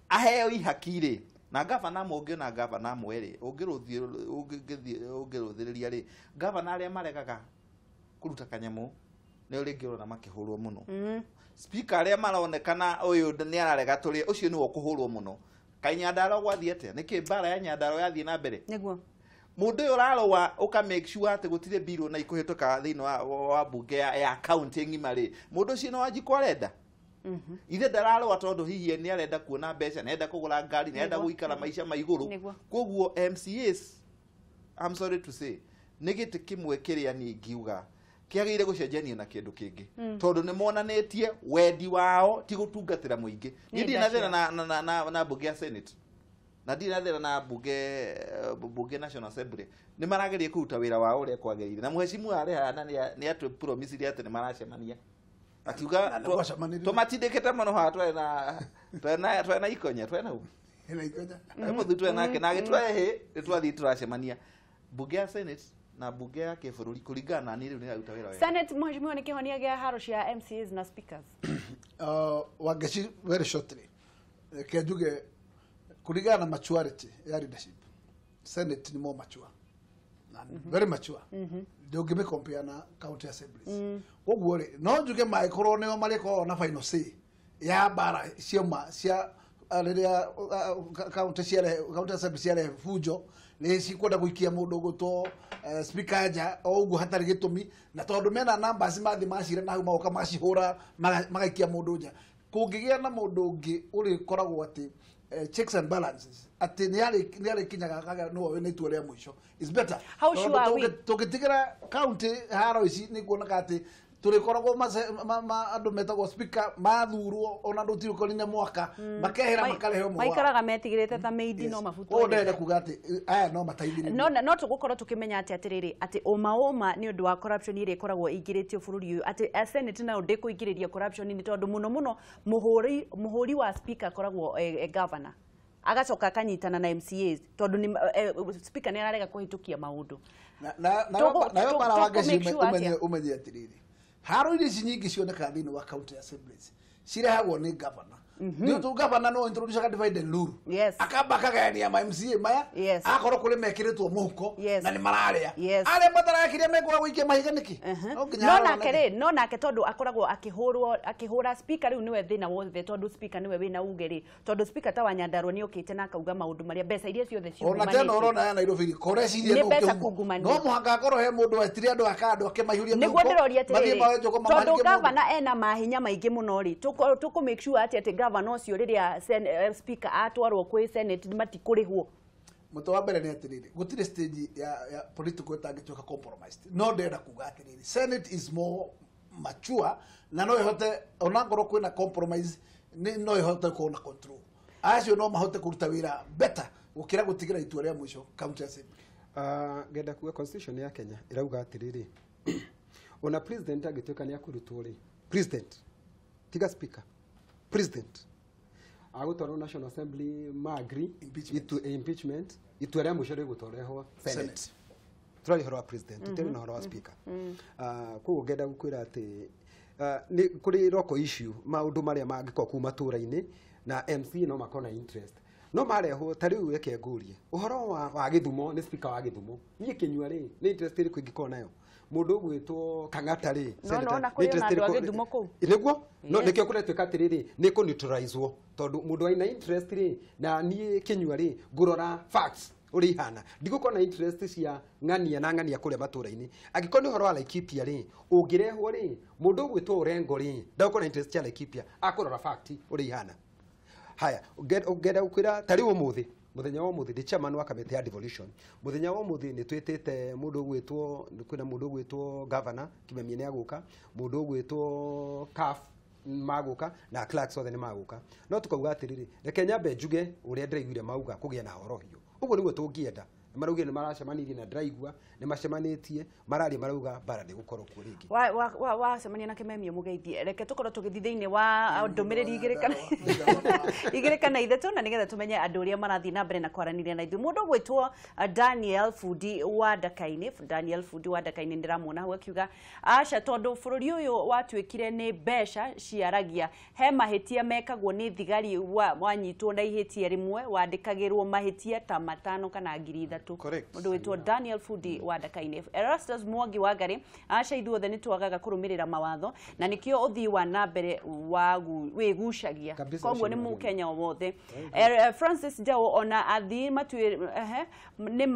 aheo ihaki rĩ, Na gavana amwe ũngĩona gavana amwe rĩ, ũngĩrũthĩrĩria rĩ, gavana arĩa maregaga kũruta kanyamũ nĩo rĩngĩ ũrona makĩhũrwo mũno. Speaker arĩa maronekana ũyũ nĩ ararega tũrĩ ũcio nĩwe ũkũhũrwo mũno. Kaĩ Nyandarua gwathiĩ atĩa? Nĩkĩ mbara ya Nyandarua yathiĩ na mbere? Nĩguo. Mũndũ ũyũ ũrarũa ũka make sure atĩ gũtirĩ bill na ikũhĩtũka thĩinĩ wa bunge ya county ng'ima rĩ, mũndũ ũcio nĩ Wanjikũ arenda. Ithe ndararũa tondũ hihi nĩ arenda kuona mbeca, nĩ arenda kũgũra ngari, nĩ arenda gũikara maica ma igũrũ. Koguo MCAs, I'm sorry to say, nĩ gĩtĩ kĩmwe kĩrĩa niĩ ingiuga kĩagĩrĩire gũcenjanio na kĩndũ kĩngĩ, tondũ nĩ monanĩtie wendi wao ti gũtungatĩra mũingĩ. Niĩ ndirĩ na thĩna na bunge ya Senate, na ndirĩ na thĩna na bunge National Assembly, nĩ marageria kũruta wĩra wao ũrĩa kwagĩrĩire. Na mheshimiwa arĩ haha na nĩ atũpromisire atĩ nĩ maracemania, akiuga tũmatindĩkĩte mũno haha, twena ikonya, twena u mũthu twenake na agĩtũrehe nĩ twathiĩ tũracemania bunge ya Senate na bunge ya kĩbũrũri kũringana na niĩ rĩu nĩ ĩraruta wĩra wega. Senate, mheshimiwa, nĩ kĩhonia gĩa haro cia MCAs na speakers? Wangeci, very shortly, reke njuge kũringana na maturity ya leadership, Senate ni more mature, very mature. Ndũngĩmĩ compare na county assemblies. Koguo rĩ, no njuge mangĩkorwo nĩo marĩkoragwo na final say ya mbara cioma cia rĩrĩa county assembly ciarehe bunjo, nĩ cikwenda gũikia mũndũ ũgũtwo speaker nja o ũguo hatarĩ gĩtũmi, na tondũ mena numbers mathiĩ macira na hau magoka macihũra magaikia mũndũ nja. Kũngĩgĩa na mũndũ ũngĩ ũrĩkoragwo atĩ checks and balances, atĩ nĩ arĩkinyaga akagĩa nĩwe wĩna itua rĩa mũico, is better. Tũngĩtigĩra county haro ici nĩ kuoneka atĩ tũrĩkoragwo andũ metagwo speaker mathurwo ona ndũtirĩ ũkorine mwaka makehera makarehwo mũgwanja, maikaraga metigĩrĩte ta meidi no mabutwo. Ũguo ndĩrenda kuga atĩ aya no mateithĩrĩrie. No tũgũkorwo tũkĩmenya atĩ atĩrĩrĩ, atĩ ũma nĩ ũndũ wa corruption ĩrĩa ĩkoragwo ĩingĩrĩtio bũrũri ũyũ, atĩ Senate nayo ndĩkũingĩrĩria corruption nĩ tondũ mũno mũno mũhũri wa speaker akoragwo governor, agacoka akanyitana na MCAs tondũ speaker nĩ ararega kũhĩtũkia maũndũ. Nayo bara Wangeci ũmenye atĩrĩrĩ, haro iria ici nyingĩ cionekaga thĩinĩ wa county assemblies cirehagwo nĩ governor. Nĩ ũndũ governor no introduce divide and rule, akamba akagayania ma MCA maya, akorwo kũrĩ mekĩrĩtwo mũhuko na nĩ mararĩa, arĩa matarakĩrĩa mekwaga gũikia mahiga nĩkĩ? No nake tondũ akoragwo akĩhũra speaker rĩu nĩwe thĩna wothe, tondũ speaker nĩwe wĩna uge rĩ, tondũ speaker ta wa Nyandarua nĩ okĩte na akauga maũndũ marĩa mbeca iria ciothe ciumanĩte. Ona tena ũrona ya Nairobi korecirie no no mũhaka akorwo he mũndũ wetire andũ aka andũ ake maihũrie mũhuko. Nĩguo ndĩroria atĩrĩrĩ, tondũ governor ena mahinya maingĩ mũno rĩ, tũkũ make sure atĩ governor ũcio rĩrĩa speaker atwarwo kwĩ Senate matikũrĩhwo. Mũtwe wa mbere nĩ atĩrĩrĩ, gũtirĩ stage ya political ĩtangĩtuĩka compromised. No ndĩrenda kuga atĩrĩrĩ, Senate is more mature na no ĩhote onakorwo kwĩna compromise, no ĩhote gũkorwo na control. Acio no mahote kũruta wĩra better gũkĩra gũtigĩra itua rĩa mũico county assembly. Ngenda kuga constitution ya Kenya ĩrauga atĩrĩrĩ, ona president angĩtuĩka nĩ akũrutwo rĩ, president tiga speaker, president agũtwarwo National Assembly ma agree impeachment, itua rĩa mũico rĩgũtwarwo Senate. Tũraria ũhoro wa president, tũtirĩ na ũhoro wa speaker. Koguo ngenda gũkwĩra atĩ nĩ kũrĩ local issue, maũndũ marĩa mangĩkorwo kũu matũũra-inĩ na MCA no makorwo na interest, no marehwo ta rĩu reke ngũrie ũhoro wa Gĩthumo, nĩ speaker wa Gĩthumo, niĩ Kĩnyua rĩ nĩ interest ĩrĩkũ ingĩkorwo nayo? Mũndũ ũgwĩtwo Kang'ata rĩ, nĩguo no nĩkĩo kũretuĩka atĩrĩrĩ nĩ kũ neutralize-wo, tondũ mũndũ wĩna interest rĩ na niĩ Kĩnyua rĩ ngũrora facts ũrĩa ihana, ndigũkorwo na interest cia ng'ania na ng'ania kũrĩa matũũra-inĩ. Angĩkorwo nĩ ũhoro wa Laikipia rĩ, ũngĩrehwo rĩ mũndũ ũgwĩtwo Orengo rĩ ndagũkorwo na interest cia Laikipia, akũrora fact ũrĩa ihana. Haya, ngenda gũkwĩra ta rĩu ũmũthĩ, mũthenya wa ũmũthĩ ndĩ chairman wa kamĩtĩ ya devolution. Mũthenya wa ũmũthĩ nĩ twĩtĩte mũndũ ũgwĩtwo, kwĩna mũndũ ũgwĩtwo governor Kimemia nĩ agũka, mũndũ ũgwĩtwo CAF magũka na clerks othe nĩ magũka. No tukauga atĩrĩrĩ, reke nyambe njuge ũrĩa ndĩraiguire mauga kũgĩa na horohio. Ũguo nĩguo tũngĩenda. Maraugire nĩ maracemanirie na ndĩraigua nĩ macemanĩtie mararia marauga mbara ndĩgũkorwo kuo rĩngĩ. Wacemania na Kimemia mũgeithie, reke tũkorwo tũgĩthiĩ thĩinĩ wa ndũmĩrĩri igĩrĩ kana ithatũ na nĩgetha tũmenye andũ ũrĩa marathiĩ na mbere na kwaranĩria na ithuĩ. Mũndũ ũgwĩtwo Daniel Fundi wa Ndakainĩ, Daniel Fundi wa Ndakainĩ ndĩramuona hau akiuga aca, tondũ bũrũri ũyũ watuĩkire nĩ mbeca ciaragia, he mahĩtia mekagwo nĩ thigari, wanyitwo na ihĩtia rĩmwe wandĩkagĩrwo mahĩtia ta 5 kana 3,000. Mũndũ wĩtwo Daniel Fundi wa Ndakainĩ. Erastus Mwangi wa Ngarĩ, aca ithuothe nĩ twagaga kũrũmĩrĩra mawatho na nĩkĩo ũthii wa na mbere wĩgucagia, koguo nĩ mũkenya o wothe. Francis Njau, ona athii nĩ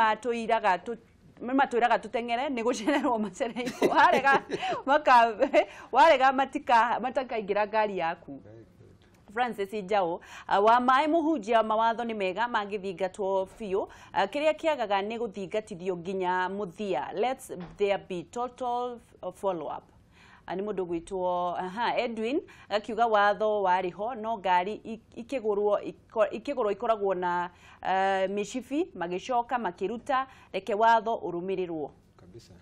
matwĩraga tũteng'ere nĩ gũcererwo macereirwo, warega matakaingĩra ngari yaku. Francis Njau wa maĩ mũhunjia, mawatho nĩ mega mangĩthingatwo biũ, kĩrĩa kĩagaga nĩ gũthingatithio nginya mũthia, let's there be total follow up. Nĩ mũndũ gwĩtwo Edwin akiuga watho warĩ ho no ngari ikĩgũrwo ikoragwo na mĩcibi, magĩcoka makĩruta, reke watho ũrũmĩrĩrwo kabisa.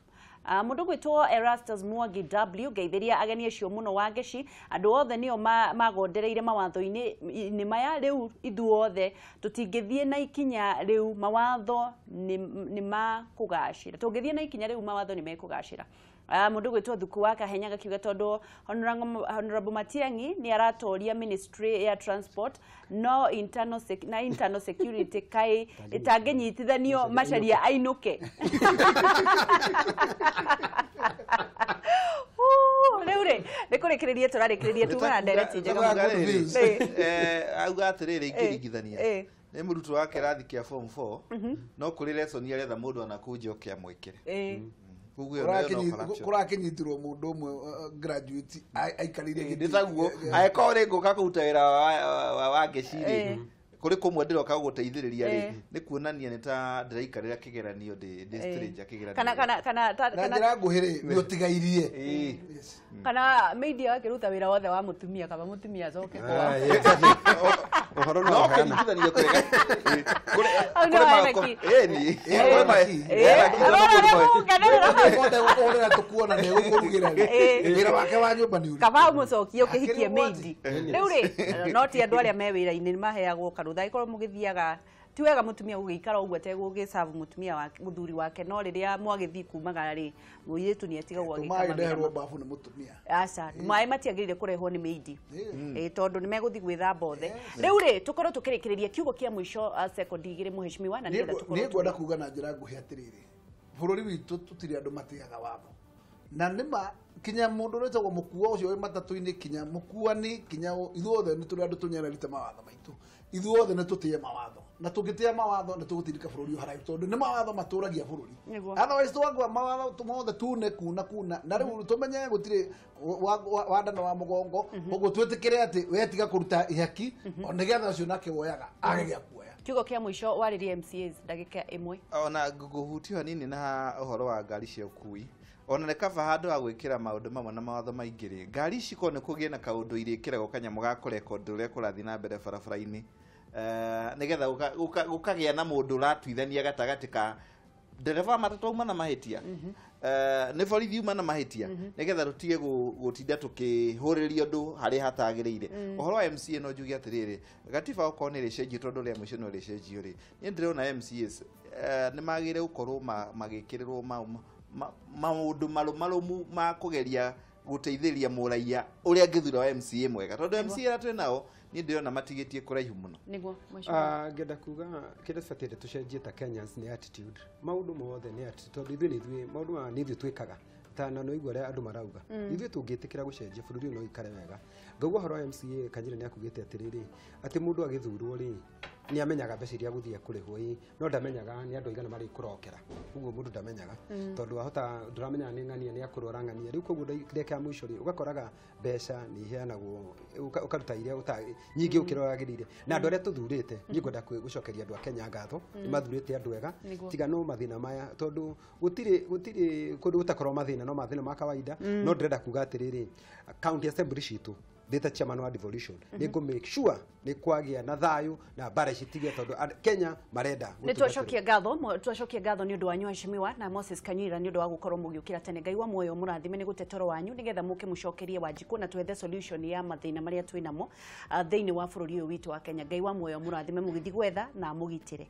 Mũndũ gwĩtwo Erastus Mwangi W, ngeithĩria ageni acio mũno wa Ngeci, andũ othe nĩo magondereire mawatho-inĩ maya, rĩu ithuothe tũtingĩthiĩ na ikinya rĩu mawatho nĩ makũgacĩra, tũngĩthiĩ na ikinya rĩu mawatho nĩ mekũgacĩra. Mũndũ gwĩtwo Thuku wa Kahenya gakiuga tondũ Honorable Matiang'i nĩ aratoria ministry ya transport no internal na internal security kai ĩtangĩnyitithanio Macharia ainũke. Rĩu rĩ nĩ kũrĩkĩrĩria tũrarĩkĩrĩria tuma na ndereti njega mũno. Auga atĩrĩrĩ, ingĩringithania nĩ mũrutwo wa kĩrathi kĩa form 4 no kũrĩ lesson aretha mũndũ anakũnja oke amwĩkĩre. Kũrakinyitirwo mũndũ ũmwe graduate aikarĩire gĩtĩ nĩ taguo angĩkorwo rĩ ngũka kũruta wĩra wa Ngeci rĩ kũrĩ kũmwe ndĩroka gũgũteithĩrĩria rĩ nĩ kuonania nĩ ta ndĩraikarĩra kĩgeranio ndĩ stranger kĩgeranio kana na njĩra nguhĩ rĩ nĩ ũtigairie kana media akĩruta wĩra wothe wa mũtumia kaba mũtumia acoke kwao. Ũhoro no kĩringithanio kwega tũkuona nĩ gũkũrugĩra wĩra wake wa nyũmba nĩ kaba ũmũcokie ũkĩhikie meidi. Rĩu rĩ no ti andũ arĩa me wĩra-inĩ maheagwo karũtha, angĩkorwo mũgĩthiaga ti wega mũtumia gũgĩikara ũguo ategũgĩcabu mũtumia wake mũthuri wake, no rĩrĩa mwagĩthiĩ kumagara rĩ mũirĩtu nĩ atigagwo agĩkama wĩra babu nĩ mũtumia. Aca maĩ matiagĩrĩire kũrehwo nĩ meidi tondũ nĩ megũthiĩ gwĩthamba othe. Rĩu rĩ tũkorwo tũkĩrĩkĩrĩria kiugo kĩa mũico sekondi igĩrĩ mũheshimiwa, na nĩgetha tũkorwo niĩ ngwenda kuga na njĩra nguhĩ atĩrĩrĩ, bũrũri witũ tũtirĩ andũ matĩaga watho na nĩma kinya mũndũ ũrĩa wĩtagwo mũkua ũcio wĩ matatũ-inĩ kinya mũkuani kinya ithuothe nĩ tũrĩ andũ tũnyararĩte mawatho maitũ, ithuothe nĩ tũtĩe mawatho na tũngĩtĩa mawatho nĩ tũgũtindĩka bũrũri ũyũ haraihu tondũ nĩ mawatho matũragia bũrũri. Otherwise twagwa mawatho mothe tune kuna kuna na rĩu tũmenye gũtirĩ wandano wa mũgongo, ũguo twĩtĩkĩre atĩ we tiga kũruta ihaki o nĩgetha ũcio nake woyaga age gĩa kuoya. Kiugo kĩa mũico warĩrie MCAs ndagĩka ĩmwe. Ona ngũhutio hanini na ũhoro wa ngari cia ũkui, ona nĩ kaba handũ ha gwĩkĩra maũndũ mamwe na mawatho maingĩ rĩ, ngari ici korwo nĩ kũgĩe na kaũndũ irĩkĩragwo kanyamũ ga kũrekondi ũrĩa kũrathiĩ na mbere barabara-inĩ, nĩgetha gũkagĩa na mũndũ ũratuithania gatagatĩ ka ndereba wa matatũ auma na mahĩtia, nĩ borithi uma na mahĩtia, nĩgetha tũtige gũtinda tũkĩhũrĩria ũndũ harĩa hatagĩrĩire. Ũhoro wa MCA no njuge atĩrĩrĩ, gatiba okorwo nĩ ĩrĩcenjio tondũ rĩa mũico no ĩrĩcenjio rĩ, niĩ ndĩrona MCAs nĩ magĩrĩire gũkorwo magĩkĩrĩrwo maũndũ marũmu ma kũgeria gũteithĩrĩria mũraiya ũrĩa angĩthura wa MCA mwega, tondũ MCA arĩa twĩ nao niĩ ndĩrona matigĩtie kũraihu mũno. Nĩguo ngenda kuga kĩrĩa tũbataire tũcenjie ta Kenyans nĩ attitude. Maũndũ mothe nĩ attitude, tondũ ithuĩ nĩ ithuĩ maũndũ maya nĩ ithuĩ twĩkaga ta na no igua ũrĩa andũ marauga. Ithuĩ tũngĩtĩkĩra gũcenjia bũrũri ũyũ no ũikare wega. Ngauga ũhoro wa MCA Kanyira nĩ akugĩte atĩrĩrĩ, atĩ mũndũ agĩthurwo rĩ nĩ amenyaga mbeca iria agũthiĩ kũrĩhwo ĩ, no ndamenyaga nĩ andũ aigana marĩkũrokera. Ũguo mũndũ ndamenyaga tondũ wahota ndũramenya nĩ ng'ania nĩ akũrwara ng'ania. Rĩu koguo kĩrĩa kĩa mũico rĩ ũgakoraga mbeca nĩ iheanagwo ũkaruta iria nyingĩ gũkĩra ũrĩa wagĩrĩire. Na andũ arĩa tũthurĩte niĩ ngwenda gũcokeria andũ a Kenya ngatho, nĩ mathurĩte andũ ega, tiga no mathĩna maya tondũ gũtirĩ kũndũ gũtakorwo mathĩna, no mathĩna ma kawaida. No ndĩrenda kuga atĩrĩrĩ, county assembly citũ Ndĩ ta chairman wa devolution, nĩ ngũ make sure nĩ kwagĩa na thayũ na mbara ici tige, tondũ Kenya marenda Nĩ twacokia ngatho, twacokia ngatho nĩ ũndũ wanyu, waheshimiwa na Moses Kanyuira, nĩ ũndũ wa gũkorwo mũgĩũkĩra tene. Ngai wa muoyo mũrathime nĩ gũtetoro wanyu, nĩgetha mũke mũcokerie Wanjikũ na twethe solution ya mathĩna marĩa twĩ namo thĩinĩ wa bũrũri ũyũ witũ wa Kenya. Ngai wa muoyo mũrathime mũgĩthiĩ gwetha na mũgitĩre.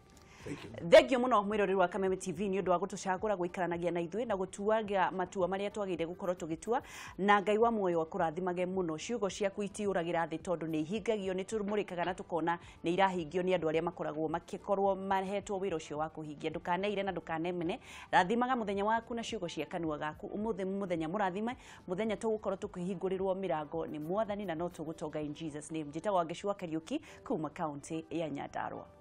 Thengio muno, mwiroreri wa Kameme TV, nĩ ũndũ wa gũtũcagũra gũikaranagia na ithuĩ na gũtuaga matua marĩa twagĩrĩire gũkorwo tũgĩtua, na Ngai wa muoyo akũrathimage mũno. Ciugo ciaku itiũragĩra thĩ, tondũ nĩ ihingagio, nĩ tũmũrĩkaga na tũkona nĩ irahingio nĩ andũ arĩa makoragwo makĩkorwo mahetwo wĩra ũcio wa kũhingia. Ndũkaneire na ndũkanemene, rathimaga mũthenya waku na ciugo cia kanua gaku. Ũmũthĩ mũthenya mũrathime, mũthenya tũgũkorwo tũkĩhingũrĩrwo mĩrango nĩ Mwathani na no tũgũtonga, in Jesus name. Njĩtagwo Wangeci wa Kariũki kuma kaunti ya Nyandarua.